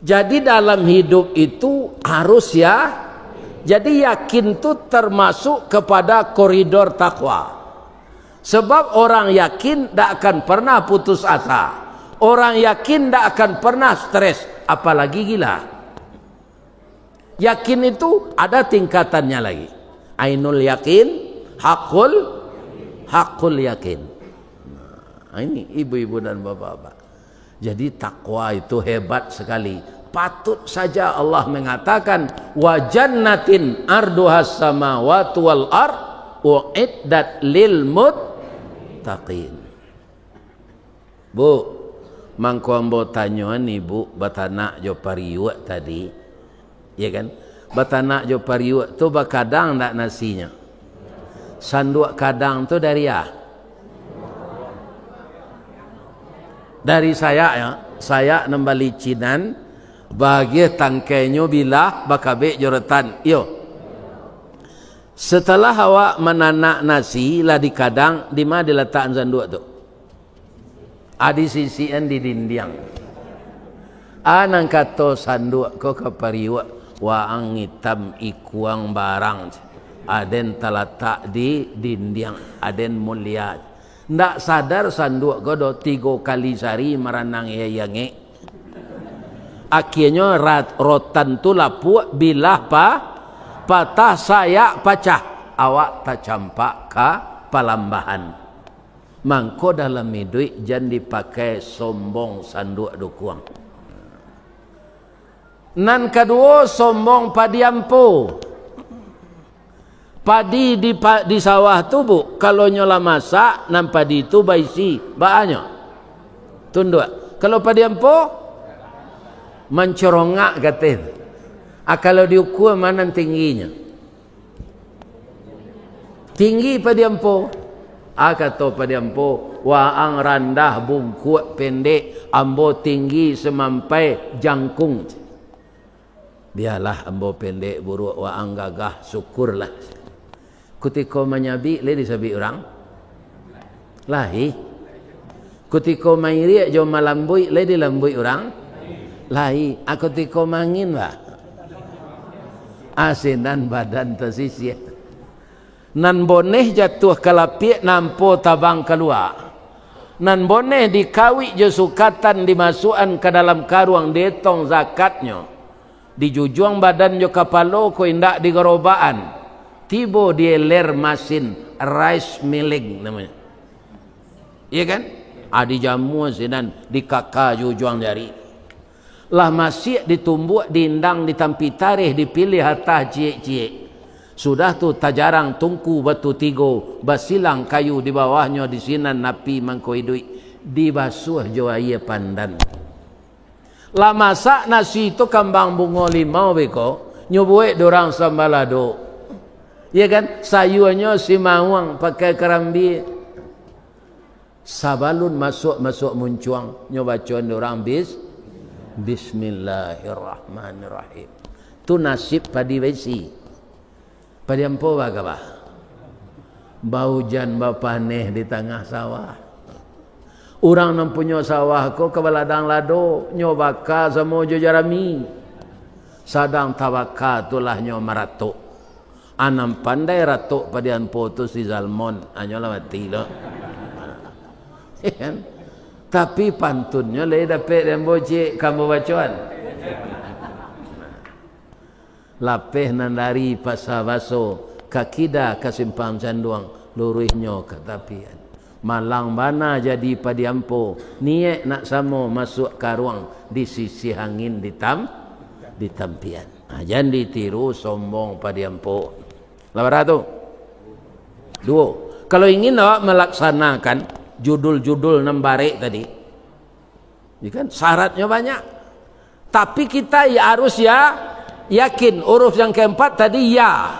Jadi dalam hidup itu harus ya. Jadi yakin tu termasuk kepada koridor takwa. Sebab orang yakin ndak akan pernah putus asa. Orang yakin ndak akan pernah stres, apalagi gila. Yakin itu ada tingkatannya lagi. Ainul yakin, hakul, hakul yakin. Nah, ini ibu-ibu dan bapak-bapak. Jadi takwa itu hebat sekali. Patut saja Allah mengatakan, "Wa jannatin arduhas samawati wal ard, uiddat lil muttaqin." Bu, mangko ambo tanyoan ibu batanak jo pariuak tadi, ya kan? Batanak jo pariuak tu bakadang ndak nasinyo? Sanduak kadang tu dari ah? Dari sayak, ya, sayak nan balicinan, bagian tangkainyo bilah, bakabek jo rotan. Iyo. Setelah awak mananak nasi, lah dikadang, di ma dilatakan sanduak tu? A, disisikan di dindiang. A, nan kato sanduak ko ka pariuak, waang itam ikuang barang, aden talatak di dindiang, aden mulia. Ndak sadar sanduak ko doh, tigo kali sari maranang iai angek. Akienyo rat-, rotan tu lapuak, bilah pa-, patah, sayak pacah, awak tacampak ka palambahan. Mangko dalam iduik jan dipakai sombong sanduak dukuang. Nan kaduo, sombong padi ampo. Padi di pa-, di sawah tu, Bu, kalau nyo lah masak, nan padi tu baisi. Baanyo? Tunduak. Kalau padi ampo, mancorongak kateh. A, kalau diukua, ma nan tingginyo? Tinggi padi ampo. A, kato padi ampo, waang randah bungkuak pendek, ambo tinggi samampai jangkung. Bialah ambo pendek buruak, waang gagah, syukurlah. Kutiko manyabik, lai disabik urang? Lai. Kutiko mairiak jo malambuik, lai dilambuik urang? Lai. A, kutiko mangin, bah? A, sinan badan tasisiak. Nan boneh jatuah ka lapiak, nan ampo tabang kalua. Nan boneh dikawik jo sukatan, dimasuakan ka dalam karuang, dietong zakatnyo. Dijujuang badan jo kapalo ko indak digarobakan. Tibo di iler masin, rice milling namonyo. Iyo kan? A, dijamua sinan, dikaka jo ujuang jari. Lah masiak ditumbuak, diindang, ditampi tareh, dipiliah atah ciek-ciek. Sudah tu tajarang tungku batu tigo, basilang kayu di bawahnyo, di sinan api mangko iduik, dibasuah jo aia pandan. Lah masak nasi tu kambang bungo limau beko, nyo buek dek urang sambalado. Iyo kan? Sayuanyo simauang pakai karambia. Sabalun masuak, masuak muncuang, nyo bacoan dek urang bis-, Bismillahirrahmanirrahim. Tu nasib padi baisi. Padi ampo bakabah. Baujan bapaneh di tangah sawah. Urang nan punyo sawah ko ka baladang lado, nyo baka samo jo jarami. Sadang tabaka tu lah nyo maratok. A, nan pandai ratok padi ampo tu si Zalmon, anyo lah mati lo. Kan? Tapi pantunnyo lai dapek di ambo ciek, ka ambo bacoan. Lapeh nan dari Pasa Baso, ka kida ka Simpang Canduang, luruihnyo ka tapian. Malang bana jadi padi ampo, niaik nak samo masuak karuang, disisiah angin ditam-, ditampian. Nah, jan ditiru sombong padi ampo. Lah bara tu? Duo. Kalau ingin awak malaksanakan judul-judul nan barek tadi, ya kan, syaratnyo banyak. Tapi kita ya harus ya yakin. Huruf yang keempat tadi ya.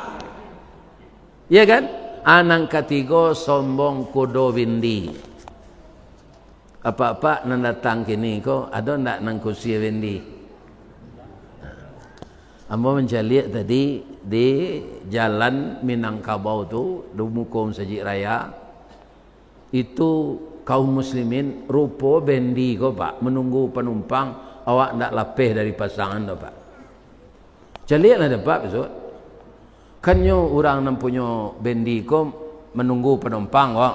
Ya kan? A, nan katigo, sombong kudo bindi. Apak-apak nan datang kini ko, ado ndak nan kusie bindi? Ambo mancaliak tadi di jalan Minangkabau tu, di muko Masajik Raya. Itu kaum muslimin, rupo bendi ko, Pak, manunggu panumpang, awak ndak lapeh dari pasangan tu, Pak. Caliaklah dek Apak bisuak. Kan nyo urang nan punyo bendi ko manunggu panumpang ko.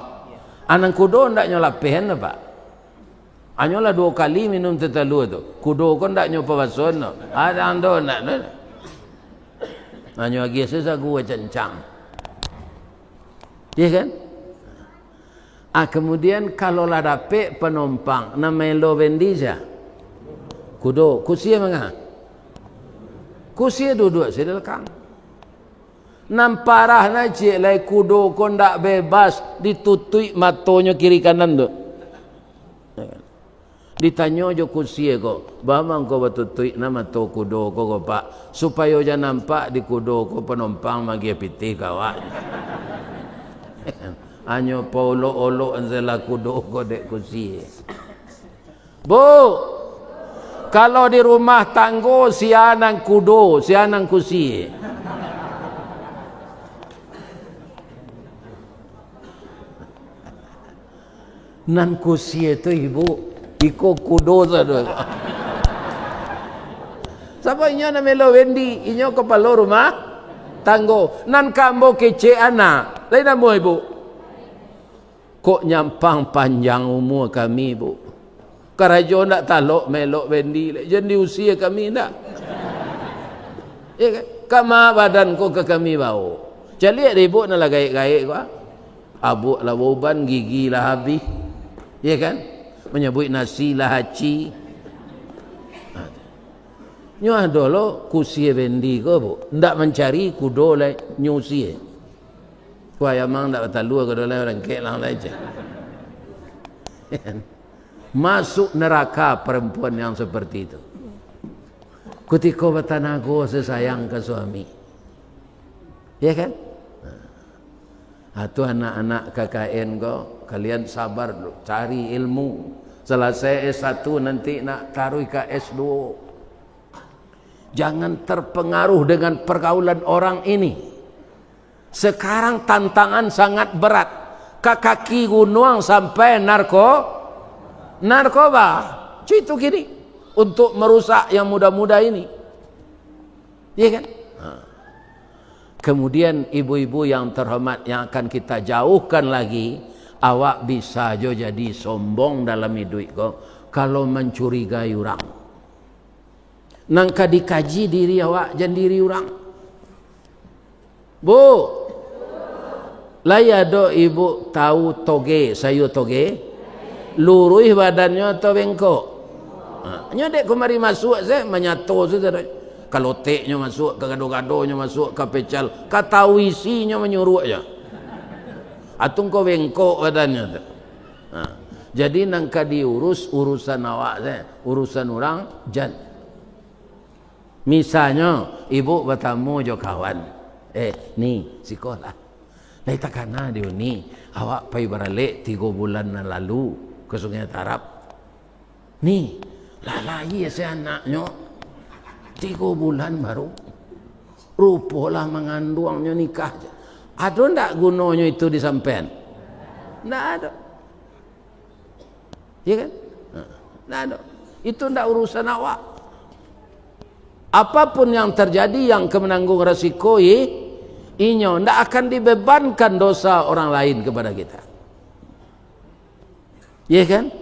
A, nan kudo ndak nyo lapehan tu, Pak. Anyo lah duo kali minum teh talua tu. Kudo ko ndak nyo pabasoan tu. Adang tu ndak tu. Anyo agiah sasagu cancang. Iya kan? Ah, kemudian kalau lah dapek panumpang, nan maelo bendi sia? Kudo. Kusie manga? Kusie duduak sia di balakang. Nan parah na ciek lai, kudo ko ndak bebas ditutuik matonyo kiri kanan tu. Ditanyo jo kusie ko, "Baa mangko batutuik na mato kudo ko, ko Pak, supayo jan nampak di kudo ko panumpang magiah pitih ka awak?" Anyo paolok-olok anselah kudo ko dek kusie. Bu, kalau di rumah tanggo, sia nan kudo, sia nan kusie? Nan kusie tu ibu, iko kudo sado. Sabab inyo nan melo Wendy, inyo kapalo rumah tanggo. Nan ka ambo kecek anak, lai namuah ibu? Kok nyampang panjang umua kami, Bu? Karajo ndak talok maelok Wendy lai, jan diusie kami ndak? Ya kan? Kama badan ko ka kami baok. Caliak dek ibu nan lah gaek-gaek ko, ah. Abuak lah bauban, gigi lah abih. Ya kan? Manyabuik nasi lah aci. Nyo ado lo kusie Wendy ko, Bu. Ndak mancari kudo lai, nyo usie. Wah, amang ndak batalua, kudo lai, urang kek lah lai, ceh. Masuk neraka perempuan yang seperti itu. Kutiko batanago sasayang ka suami. Ya kan? Nah, tu anak-anak K K N ko, kalian sabar dulu, cari ilmu. Selesai S satu nanti nak taruh ka S dua. Jangan terpengaruh dengan pergaulan orang ini. Sekarang tantangan sangat berat. Ka kaki gunuang sampai narko-, narkoba. Cuy itu kini. Untuk merusak yang muda-muda ini. Iya kan? Ha. Kemudian ibu-ibu yang terhormat yang akan kita jauhkan lagi, awak bisa jo jadi sombong dalam iduik ko, kalau mencurigai urang. Nan ka dikaji diri awak, jan diri urang. Bu, lai ado ibu tahu toge, sayua toge? Luruih badannyo atau bengkok? Ha, nyo dek kumari masuak se, manyato se tadi. Ka loteknyo masuak, ka gado-gadonyo masuak, ka pecal, ka tahu isinyo manyuruak jo. Atau ko bengkok badannyo tu. Ha, jadi nan ka diurus, urusan awak se, urusan urang jan. Misalnyo, ibu batamu jo kawan, "Eh, Ni, sikolah. Lai takana di uni, awak pai baralek tigo bulan nan lalu ka Sungai Tarab." "Ni, lah lahia se anaknyo, tigo bulan baru. Rupo lah manganduangnyo nikah." Ado ndak gunonyo itu di sampean? Ndak ado. Ya kan? Nah, ndak ado. Itu ndak urusan awak. Apapun yang terjadi, yang ka menanggung resiko i-, inyo, ndak akan dibebankan dosa orang lain kepada kita. Ya kan?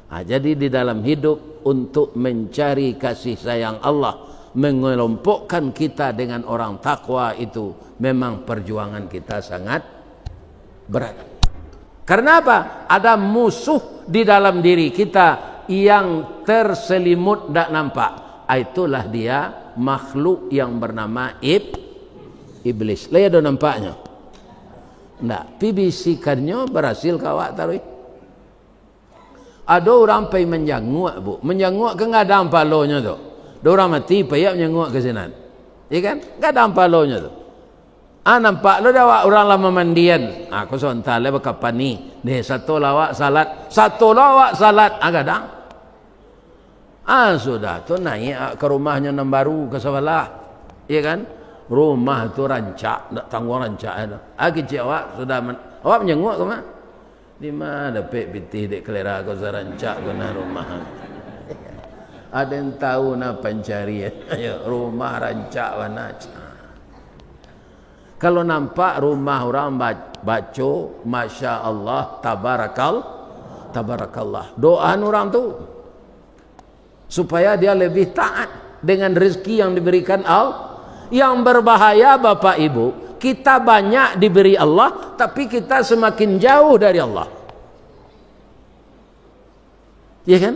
Ha, jadi di dalam hidup, untuk mencari kasih sayang Allah, mengelompokkan kita dengan orang takwa itu memang perjuangan kita sangat berat. Karena apa? Ada musuh di dalam diri kita yang terselimut, ndak nampak. Ah, itulah dia makhluk yang bernama ib-, iblis. Lai ado nampaknyo? Ndak. Pi bisikannyo barasil ka awak taruih. Ado urang pai manjanguak, Bu. Manjanguak kan gadang palonyo tu. Ado urang mati, paiak manjanguak ka sinan. Iya kan? Gadang palonyo tu. Ah, nampak lo dek awak urang lah mamandian. Ah, ko sabanta lai bakapan ni. Deh, sato lah awak salat. Sato lah awak salat. Ah, gadang. Ah, sudah tu naiak ka rumahnyo nan baru ka sabalah. Iya kan? Rumah tu rancak, ndak tangguang rancak tu. Ah, kecek awak sudah man-, awak manjanguak ka ma? Dima dapek pitih dek kalera ko sarancak ko nah rumah. Aden tahu nah pancarian. Ayo, rumah rancak bana. Kalau nampak rumah urang ba-, baco, Masya Allah, Tabarakal-, Tabarakallah. Doaan urang tu. Supaya dia lebih taat dengan rezeki yang diberikan Allah. Yang berbahaya, Bapak Ibu, kita banyak diberi Allah, tapi kita semakin jauh dari Allah. Iya kan?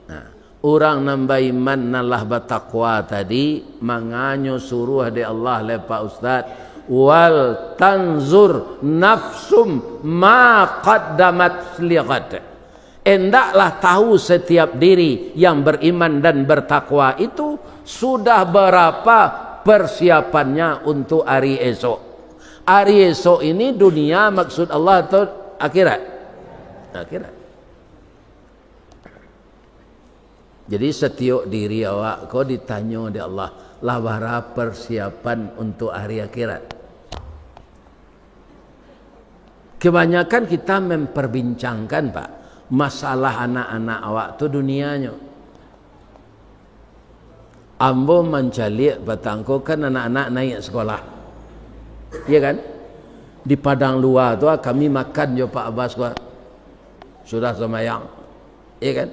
Nah, urang nan baiman, nan lah batakwa tadi, manganyo suruah dek Allah, lai Pak Ustaz, "Wal tanzur nafsum ma qaddamat lighad." Endaklah tahu setiap diri yang beriman dan bertakwa itu sudah berapa persiapannya untuk hari esok. Hari esok ini dunia maksud Allah atau akhirat? Akhirat. Jadi, satiok diri awak ko ditanyo dek Allah, lah bara persiapan untuak hari akhirat. Kebanyakan kita memperbincangkan, Pak, masalah anak-anak awak tu dunianyo. Ambo mancaliak patang ko kan anak-anak naiak sekolah. Iya kan? Di padang lua tu, ah, kami makan jo Pak Abbas ko, ah, sudah sambayang. Iya kan?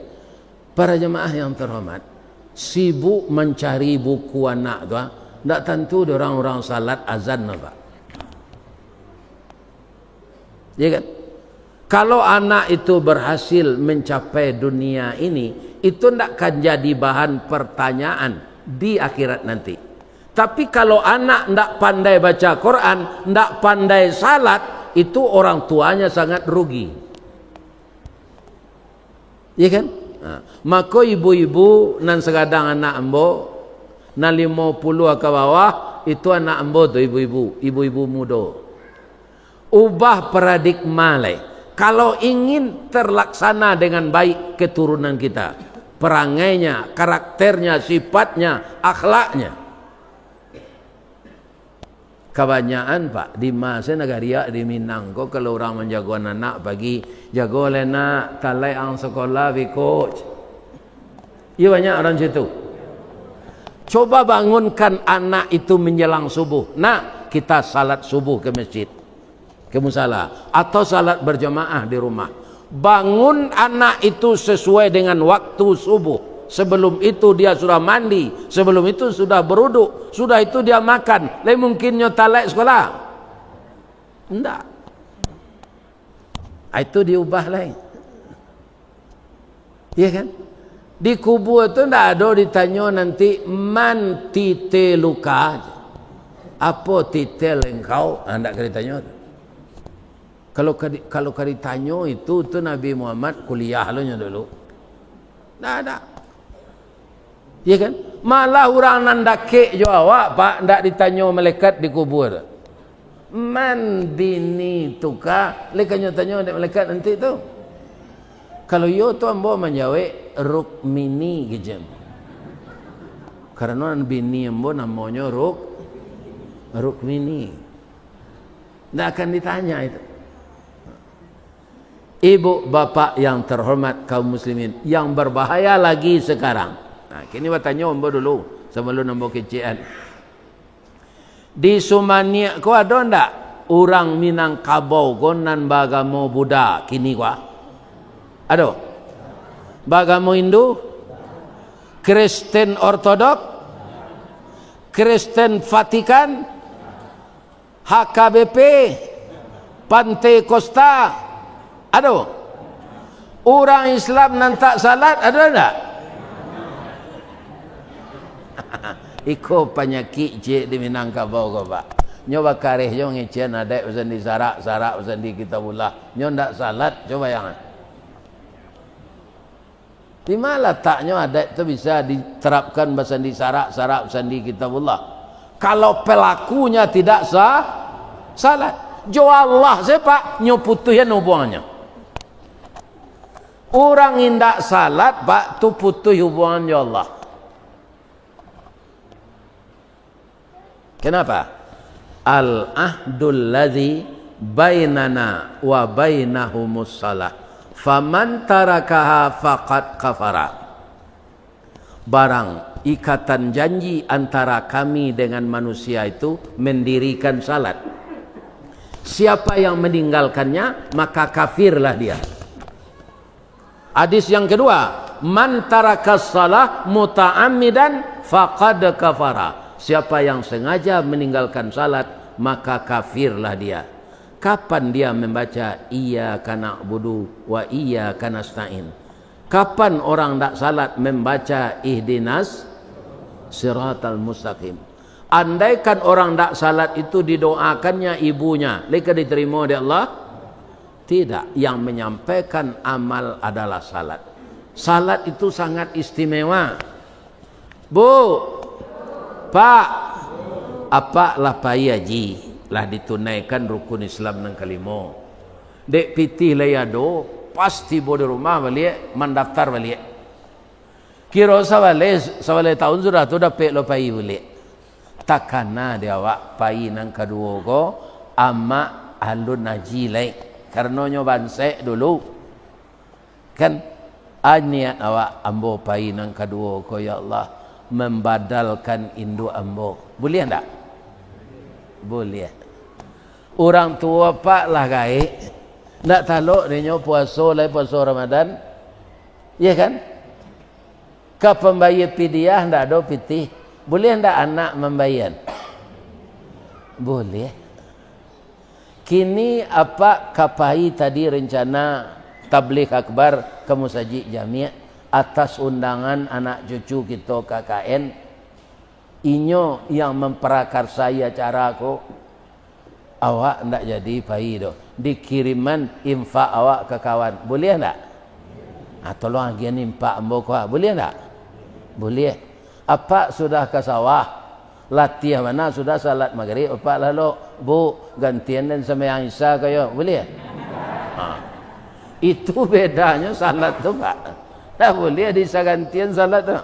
Para jemaah yang terhormat, sibuk mancari buku anak tu, ah, ndak tantu dek urang-urang salat azan, Pak. Ya kan? Kalau anak itu berhasil mencapai dunia ini, itu ndak akan jadi bahan pertanyaan di akhirat nanti. Tapi kalau anak ndak pandai baca Quran, ndak pandai salat, itu orang tuanya sangat rugi. Iya kan? Nah, mako ibu-ibu nan sagadang anak ambo, nan limo puluah ka bawah, itu anak ambo tu ibu-ibu, ibu-ibu mudo. Ubah paradigma lai. Kalau ingin terlaksana dengan baik keturunan kita, perangainya, karakternya, sifatnya, akhlaknya. Kabanyakan, Pak, di ma se nagariak di Minang ko, kalau urang manjago anak pagi, "Jago lai, Nak, talaik ang sakolah, biko." Iyo, banyak urang situ. Coba bangunkan anak itu menjelang subuh. "Nak, kita salat subuh ke masjid, ke musala, atau salat berjamaah di rumah." Bangun anak itu sesuai dengan waktu subuh. Sebelum itu dia sudah mandi, sebelum itu sudah beruduk, sudah itu dia makan. Lai mungkin nyo talaik sekolah? Ndak. Ah, itu diubah lai. Iya kan? Di kubur tu ndak ado ditanyo nanti, "Man titeluka?" Apo titel engkau? Ah, ndak ka ditanyo tu. Kalau ka di-, kalau ka ditanyo itu, tu Nabi Muhammad kuliah lo nyo dulu. Ndak ado. Iya kan? Malah urang nan dakek jo awak, Pak, ndak ditanyo malaikat di kubur. "Man bini tuka?" Lai ka nyo tanyo dek malaikat nanti tu. Kalau iyo tu ambo manjawek, "Rukmini," gijem. Karano bini ambo namonyo Ruk-, Rukmini. Ndak akan ditanya itu. Ibu bapak yang terhormat kaum muslimin, yang berbahaya lagi sekarang. Nah, kini batanyo ambo dulu, sabalun ambo kecekan. Di Sumaniak ko ado ndak urang Minangkabau ko nan baagamo Buddha kini ko? Ado? Baagamo Hindu? Kristen Ortodok? Kristen Vatikan? H K B P, Pantai Kosta, ado? Urang Islam nan tak salat, ado ndak? Iko panyakik ciek di Minangkabau ko, Pak. Nyo bakareh jo ngecekan adaik basandi sarak, sarak basandi Kitabullah. Nyo ndak salat, cubo bayangkan. Di ma lataknyo adaik tu bisa diterapkan basandi sarak, sarak basandi Kitabullah? Kalau pelakunya tidak sa-, salat. Jo Allah se, Pak, nyo putuihan hubungannya. Urang indak salat, Pak, tu putuih hubungan jo Allah. Kenapa? "Al-ahdul ladzi bainana wa bainahumus shalah. Faman tarakaha faqad kafara." Barang ikatan janji antara Kami dengan manusia itu mendirikan salat. Siapa yang meninggalkannya, maka kafirlah dia. Hadis yang kedua, "Man tarakas shalah muta'ammidan faqad kafara." Siapa yang sengaja meninggalkan salat, maka kafirlah dia. Kapan dia membaca, "Iyyaka na'budu wa iyyaka nasta'in"? Kapan orang ndak salat membaca, "Ihdinas siratal mustaqim"? Andaikan orang ndak salat itu didoakannya ibunya, lai ka diterimo dek Allah? Tidak, yang menyampaikan amal adalah salat. Salat itu sangat istimewa. Bu, Pak, apak lah pai haji, lah ditunaikan rukun Islam nan kalimo. Dek pitih lai ado, pas tibo di rumah baliak, mandaftar baliak. Kiro sabaleh, sabaleh taun sudah tu dapek lo pai buliak. Takana di awak pai nan kaduo ko, amak alun aji lai, karano nyo bansek dulu. Kan, a niat awak, "Ambo pai nan kaduo ko, ya Allah, mambadalkan induak ambo." Buliah ndak? Buliah. Urang tuo apak lah gaek, ndak talok dek nyo puaso lai, puaso Ramadan. Iya kan? Ka pambayia pidiah ndak ado pitih. Buliah ndak anak mambaian? Buliah. Kini apak ka pai tadi rencana tabligh akbar ka musajik jamiah atas undangan anak cucu kito K K N. Inyo yang mamparakarsai acara ko. Awak ndak jadi pai doh. Dikiriman infak awak ka kawan. Buliah ndak? Ah, tolong agiahan infak ambo ko, ah. Buliah ndak? Buliah. Apak sudah ka sawah. Latiah bana, sudah salat magrib, apak lalok, "Bu, gantian den sambayang Isya ko yo." Buliah? Ha. Itu bedanyo salat tu, Pak. Ndak buliah di-Isya gantian salat tu.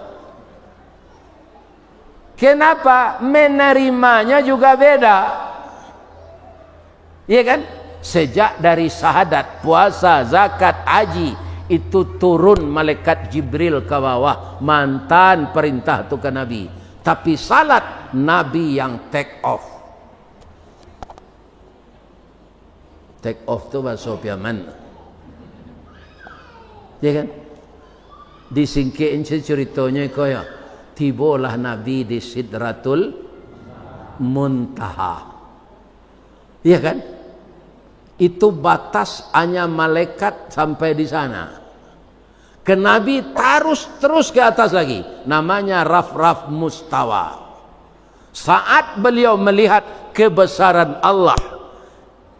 Kenapa? Menerimanya juga beda. Iya kan? Sejak dari syahadat, puasa, zakat, haji, itu turun malaikat Jibril ka bawah, maantaan parintah tu ka Nabi. Tapi salat, Nabi yang take off. Take off tu bahaso Piaman. Ya kan? Disingkek inci curitonyo iko yo. Tibolah Nabi di Sidratul Muntaha. Iya kan? Itu batas hanya malaikat sampai di sana. Ke Nabi tarus, terus ke atas lagi. Namanya Rafraf Mustawa. Saat beliau melihat kebesaran Allah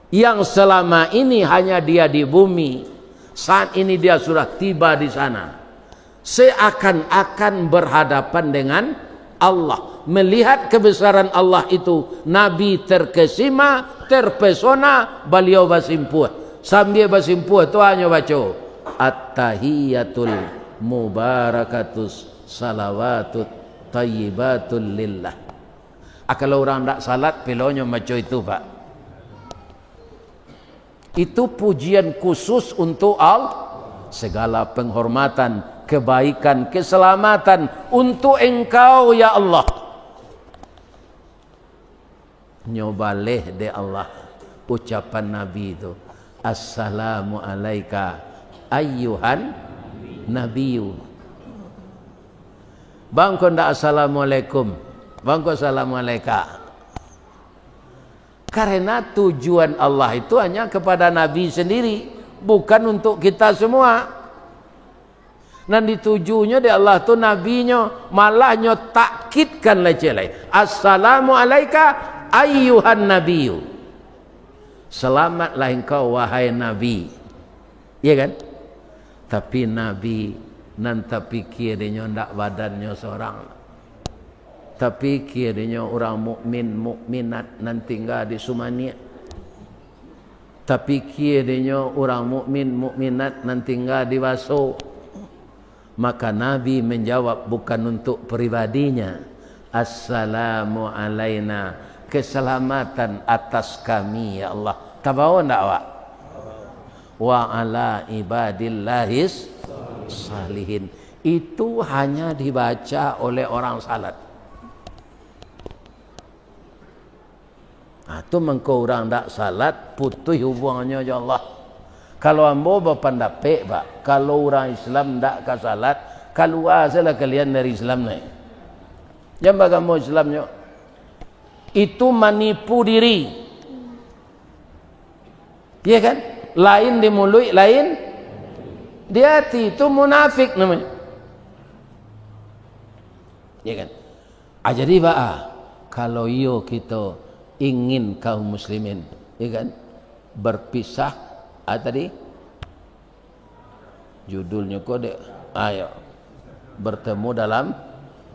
yang selama ini hanya Dia di bumi, saat ini Dia sudah tiba di sana. Seakan-akan berhadapan dengan Allah. Melihat kebesaran Allah itu, Nabi terkesima, terpesona, beliau basimpuah. Sambil basimpuah tu hanyo baco, "At-tahiyatul mubarakatus salawatut tayyibatul lillah." Ah, kalau urang ndak salat, pilonyo maco itu, Pak. Itu pujian khusus untuk Allah. Segala penghormatan, kebaikan, keselamatan untuk Engkau, ya Allah. Nyo baleh dek Allah ucapan Nabi tu, "Assalamu alaika ayyuhan nabiyyu." Bangko ndak assalamualaikum, bangko assalamu alaika. Karena tujuan Allah itu hanya kepada Nabi sendiri, bukan untuk kita semua. Nan ditujunyo dek Allah tu Nabi-Nyo, malah Nyo takkidkan lai ciek lai, "Assalamu alaika ayyuhan nabiyyu." Selamatlah engkau, wahai Nabi. Iya kan? Tapi Nabi nan tapikia dek nyo ndak badannyo sorang. Tapikia dek nyo urang mukmin, mukminat nan tingga di Sumaniak. Tapikia dek nyo urang mukmin, mukminat nan tingga di Baso. Maka Nabi menjawab bukan untuk pribadinya, "Assalamu alaina, keselamatan atas kami, ya Allah." Tabawa ndak awak? "Wa ala ibadillahis salihin." Itu hanya dibaca oleh orang salat. Nah, tu mangko urang ndak salat, putuih hubungannyo jo Allah. Kalau ambo bapandapek, Pak, kalau urang Islam ndak ka salat, kalua sajolah kalian dari Islam nai. Jan bagamo Islamnyo. Itu manipu diri. Iya kan? Lain di muluik, lain di ati. Itu munafik namanya. Iya kan? Ah, jadi baa, kalau iyo kito ingin kaum muslimin, ya kan, berpisah, ah, tadi judulnyo ko dek, ayo, bertemu dalam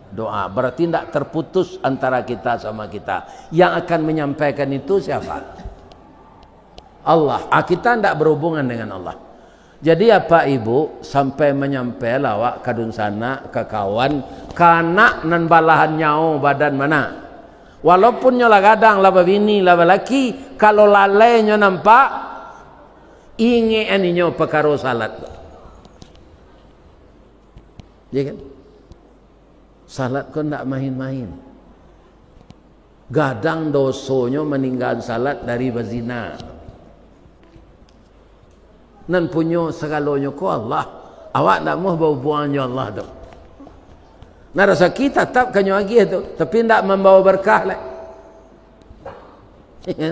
doa. Berarti ndak terputus antara kita sama kita. Yang akan menyampaikan itu siapa? Allah. Ah, kita ndak berhubungan dengan Allah. Jadi, apak ibuk, sampai manyampai lah awak ka dunsanak, ka kawan, ka anak nan balahan nyawo badan bana. Walaupun nyo lah gadang, lah babini, lah balaki, kalau lalai nyo nampak, ingek-an inyo pakaro salat. Ya kan? Salat ko ndak main-main. Gadang dosonyo maninggakan salat dari bazina. Nan punyo sagalonyo ko Allah. Awak ndak amuah bahubuangan jo Allah tu. Nah, rasaki tatap ka nyo agiah tu, tapi ndak mambawa berkah lai.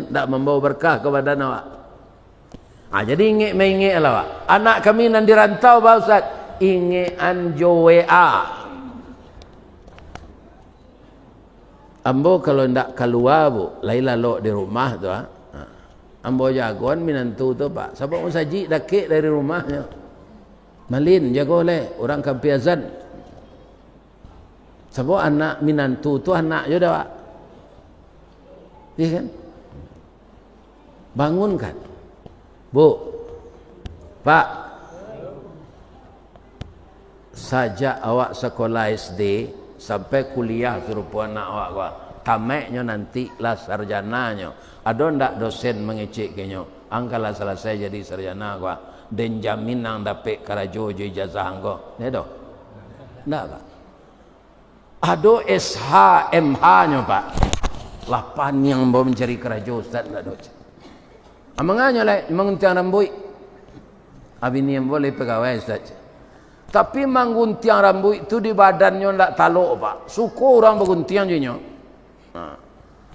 Ndak mambawa berkah ka badan awak. Ah, jadi ingek maingek lah, Pak. Anak kami nan di rantau, Pak Ustaz, ingek-an jo W A. Ambo kalau ndak kalua, Bu, lai lalok di rumah tu, ah. Ah. Ambo jagoan minantu tu, Pak. Sabab musajik dakek dari rumahnyo. Malin, jago leh, urang ka pai azan. Sabab anak minantu tu anak jo dah, Pak. Iya kan? Bangunkan. Bu, Pak, sajak awak sakolah S D sampai kuliah sarupo anak awak ko, tamaiknyo nanti lah sarjananyo. Ado ndak dosen mangecek ka inyo, "Ang ka lah salasai jadi sarjana ko, den jamin ang dapek karajo jo ijazah ang ko." Ndak ado? Ndak, Pak. Ado S H, M H-nyo, Pak. Lah paniang ambo mancari karajo, Ustaz, ndak ado. Amanganyo lai, manguntiang rambuik. Abini ambo lai pagawai, Ustaz. Tapi mangguntiang rambuik tu di badannyo ndak talok, Pak. Suko urang baguntiang jo inyo. Ha.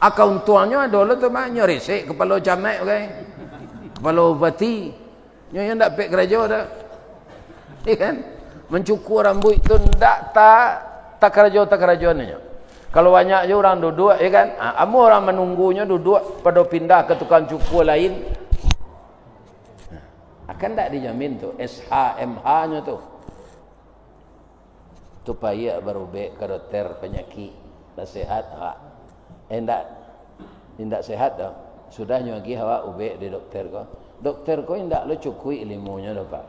Aka untuangnyo ado lo tu, Pak, nyo resek kapalo camat, oke. Kapalo bupati. Nyo, nyo ndak pek karajo doh. Iya kan? Mancukur rambuik tu ndak ta-, takarajo-takarajo nyo. Kalau banyak jo urang duduak, iya kan? Ha, amuah urang manunggunyo duduak, pado pindah ka tukang cukur lain. Nah, akan ndak dijamin tu, S H M H-nyo tu. Tu payah barubek ka dokter panyakik. Lah sehat awak? Eh, indak, indak sehat doh. Sudah nyo agiah awak ubek di dokter ko. Dokter ko indak lo cukuik ilimunyo doh, Pak.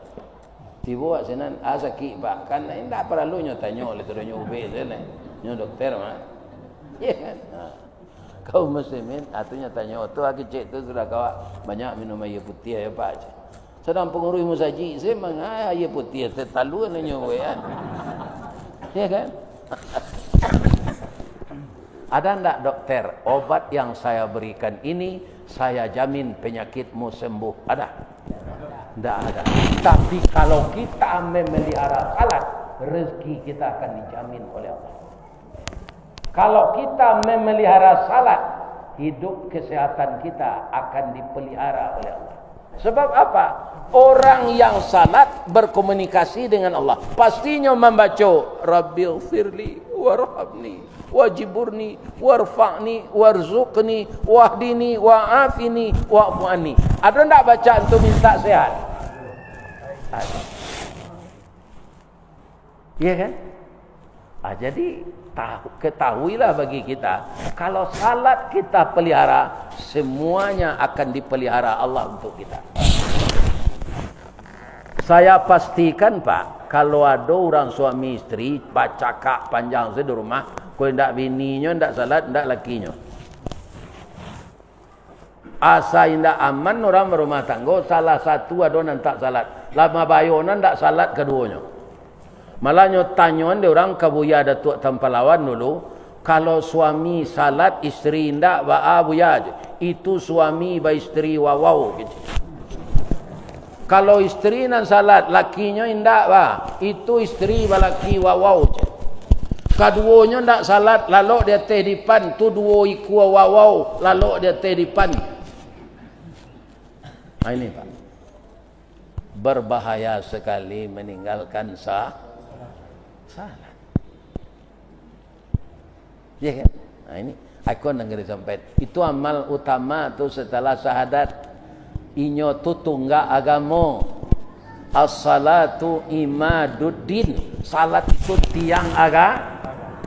Tibo awak sinan, "Ah, sakik, Pak." Kan indak paralu nyo tanyo, lai tu nyo ubek tu, nyo dokter mah. Iya kan? Ha. Kaum muslimin, atuhnyo tanyo tu, ah, kecek tu sudah kawak banyak minum aia putiah, ya, Pak, cek. Sadang panguruih musajik se mangaia aia putiah, teh talu nyo we, kan. Ya, kan? Ada ndak, dokter, obat yang saya berikan ini, saya jamin penyakitmu sembuh? Ada? Ndak ada. Tapi kalau kita memelihara salat, rezeki kita akan dijamin oleh Allah. Kalau kita memelihara salat, hidup kesehatan kita akan dipelihara oleh Allah. Sebab apa? Orang yang salat berkomunikasi dengan Allah. Pastinyo mambaco, "Rabbighfirli warhamni wajiburni warfa'ni warzuqni wahdini wa'afini wa'fu anni." Ado ndak bacaan tu minta sehat? Ado. Iya kan? Ah, jadi, tahu, ketahuilah bagi kita, kalau salat kita pelihara, semuanya akan dipelihara Allah untuk kita. Saya pastikan, Pak, kalau ado urang suami isteri bacakak panjang se di rumah, kok indak bininyo indak salat, indak lakinyo. Asa indak aman urang barumah tanggo, salah satu ado nan tak salat. Lah mabayo nan tak salat kaduonyo. Malah nyo tanyoan dek urang ka Buya Datuak Tampalawan dulu, kalau suami salat, isteri indak, baa Buya? Itu suami baisteri wawau, gitu. Kalau isteri nan salat, lakinyo indak, bah, itu isteri balaki wawau, cek. Kaduonyo ndak salat, lalok di ateh dipan, tu duo ikua wawau lalok di ateh dipan. Ha, ini, Pak. Berbahaya sekali meninggalkan sa-, salat. Ya kan? Nah, ini ikon nan ka disampaikan. Itu amal utama tu setelah syahadat. Inyo tu tunggak agamo. As-salatu imaduddin. Salat itu tiang aga-,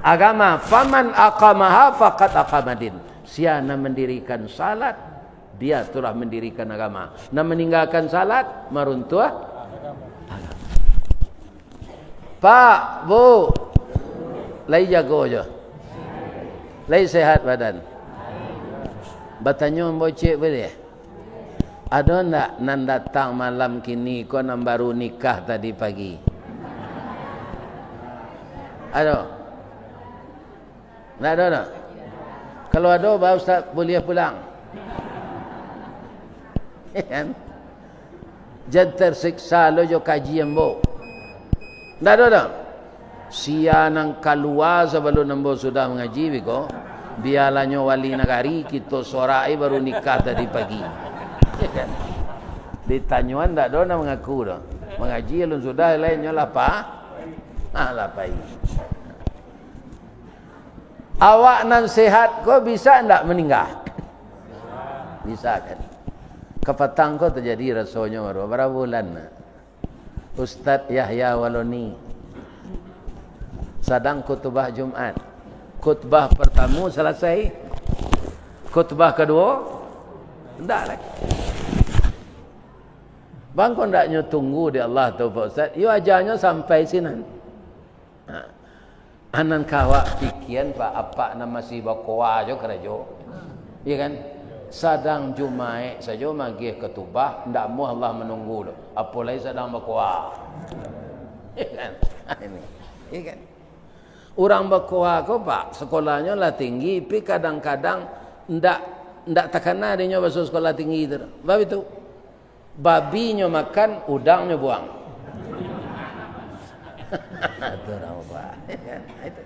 agama. Faman aqamaha faqad aqamaddin. Sia nan mandirikan salat, dia telah mandirikan agama. Nan maninggakan salat, maruntuah Pak, Bu, lai jago jo? Lai sehat badan? Batanyo ambo ciek buliah? Ado ndak nan datang malam kini ko nan baru nikah tadi pagi? Ado? Ndak ado, ndak? Kalau ado, ba Ustaz buliah pulang. Kan? Jan tersiksa lo jo kaji ambo. Ndak ado, ndak? Sia nan kalua sabalun ambo sudah mangaji, biko. Bialah nyo wali nagari, kito sorak ai baru nikah tadi pagi. Kan? Ditanyoan ndak ado nan mangaku doh. Mangaji alun sudah, lai nyo lah pa-, ah, lah pai. Awak nan sehat ko bisa ndak maningga? Bisa, kan? Kapatang ko tajadi rasonyo baru, bara bulan. Ustaz Yahya Waloni sadang khutbah Jumat. Khutbah partamo salasai. Khutbah kaduo, ndak lai. Bangko ndak nyo tunggu di Allah tu, Pak Ustaz. Yo ajanyo sampai sinan. Ha. Anan ka awak pikian, Pak, apak nan masih bakoa jo karajo. Iya kan? Sadang Jumaik sajo magiah katubah, ndak amuah Allah manunggu doh. Apo lai sadang bakoa. Iya kan? Ini. Iya kan? Urang bakoa ko, Pak, sakolahnyo lah tinggi, tapi kadang-kadang ndak, ndak takana dinyo baso sakolah tinggi tu. Bab itu. Babinyo makan, udangnyo buang. Itu urang bakoa. Itu.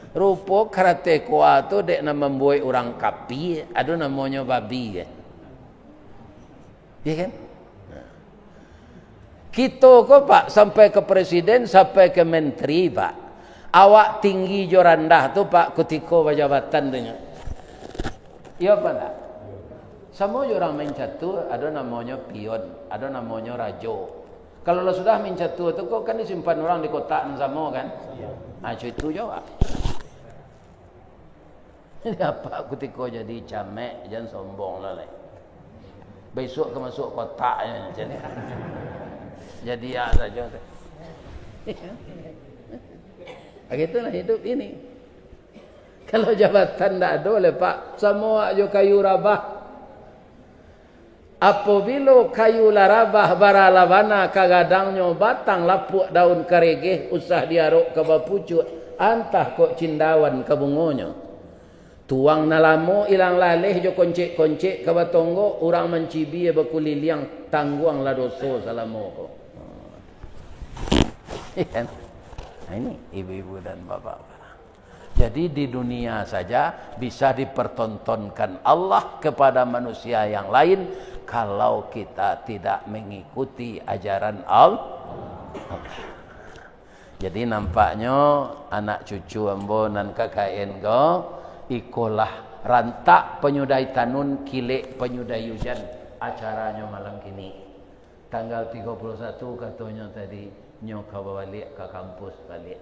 Rupo karate koa tu dek nan mambuek urang kapi, ado namonyo babi, kan? Iya, kan? Kito ko, Pak, sampai ka presiden, sampai ka menteri, Pak. Awak tinggi jo randah tu, Pak, kutiko bajabatan tu nyo. Iyo apa ndak? Samo jo urang main catur, ado namonyo pion, ado namonyo rajo. Kalau lah sudah main catur tu, ko kan disimpan urang di kotak nan samo, kan? Ah, co itu jo, Pak. Jadi, apak kutiko jadi camek, jan sombong lah lai. Bisuak ka masuak kotak nyo, macam ni. Jadi, ah, sajo. Begitulah hidup ini. Kalau jabatan ndak ado lai, Pak, samo awak jo kayu rabah. Apobilo kayu lah rabah, bara lah bana ka gadangnyo, batang lapuak daun karegeh, usah diarok ka bapucuak, antah kok cindawan ka bungonyo. Tuang nan lamo ilang laleh jo koncek-koncek ka batonggok, urang mancibia bakuliliang, tangguanglah doso salamo ko. Iya kan? Nah, ini ibu-ibu dan bapak-bapak. Jadi, di dunia saja bisa dipertontonkan Allah kepada manusia yang lain, kalau kita tidak mengikuti ajaran Al-, Allah. Jadi, nampaknyo anak cucu ambo nan K K N ko, ikolah rantak panyudai tanun, kilek panyudai ujan acaranyo malam kini. Tanggal tigo puluh satu, katonyo tadi, nyo ka babaliak ka kampus baliak.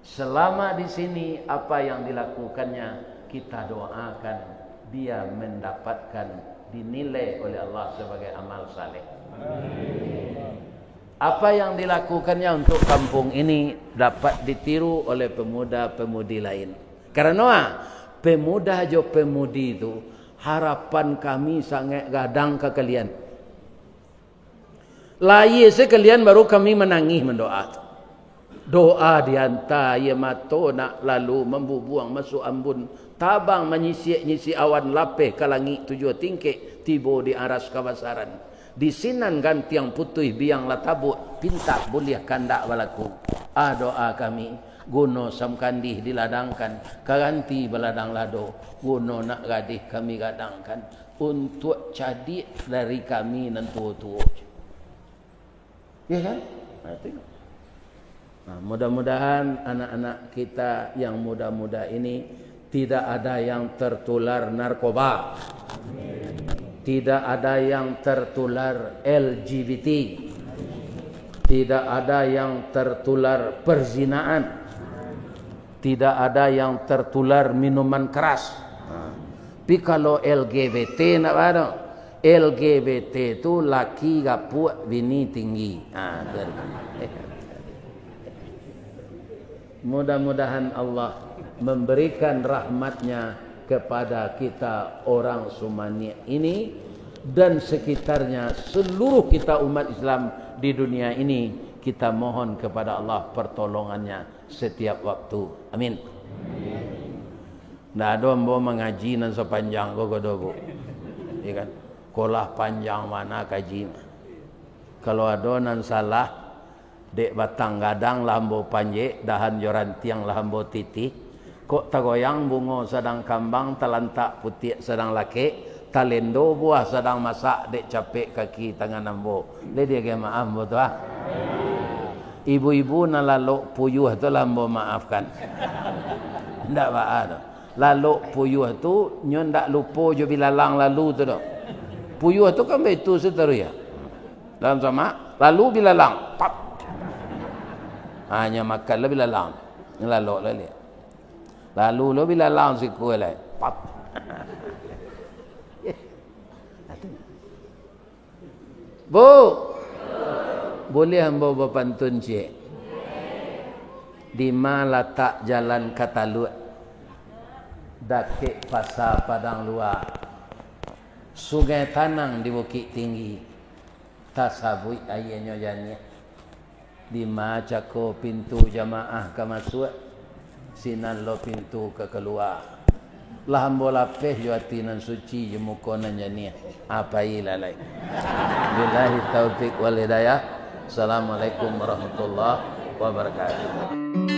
Selama di sini, apa yang dilakukannya, kita doakan dia mendapatkan, dinilai oleh Allah sebagai amal saleh. Apa yang dilakukannya untuk kampung ini dapat ditiru oleh pemuda-pemudi lain. Karano, ah, pemuda jo pemudi tu, harapan kami sangaik gadang ka kalian. Lahia se kalian, baru kami manangih mandoa. Doa dianta aia mato nak lalu mambubuang masuak ambun, tabang manyisiak-nyisiak awan, lapeh ka langik tujuah tingkek, tibo di aras kabasaran. Di sinan gantiang putuih biang lah tabuak, pintak buliah kandak balaku. Ah, doa kami, guno samkandih diladangkan, karanti baladang lado, guno nak gadih kami gadangkan. Untuak cadiak dari kami nan tuo-tuo. Ya kan? Nah, tengok. Nah, mudah-mudahan anak-anak kita yang muda-muda ini tidak ada yang tertular narkoba. Tidak ada yang tertular L G B T. Tidak ada yang tertular perzinaan. Tidak ada yang tertular minuman keras. Ha. Tapi kalau L G B T ndak ado. L G B T tu laki gapuak, bini tinggi. Ha, tu. Mudah-mudahan Allah memberikan rahmat-Nya kepada kita orang Sumanik ini dan sekitarnya, seluruh kita umat Islam di dunia ini. Kita mohon kepada Allah pertolongan-Nya setiap waktu. Amin. Ndak ado ambo mangaji nan sapanjang ko, ko do, Bu. Iya kan? Ko lah panjang bana kaji. Kalau ado nan salah, dek batang gadang lah ambo panjek, dahan jo rantiang lah ambo titih. Kok tagoyang bungo sadang kambang, talantak putiak sadang lakek, talendo buah sadang masak, dek capek kaki tangan ambo. Lai diagiah maaf ambo tu, ah. Ibu-ibu nan lalok puyuah tu lah ambo maafkan. Ndak baa tu. Lalok puyuah tu, nyo ndak lupo jo bilalang lalu tu doh. Puyuah tu kan baitu sataruih, yo. Dalam samak, lalu bilalang, pap. Ha, nyo makan lah bilalang. Nyo lalok lah liak. Lalu lo bilalang sikua lai, pap. Bu, buliah ambo bapantun ciek? Dima latak jalan ka Taluak? Dakek Pasa Padang Lua. Sungai Tanang di Bukik Tinggi, tasabuik aianyo janiah. Dima cako pintu jamaah ka masuak, sinan lo pintu ka kalua. Lah ambo lapeh jo ati nan suci, jo muko nan janiah, a, pailah lai. Billahi taufik wal hidayah. Assalamualaikum warahmatullahi wabarakatuh.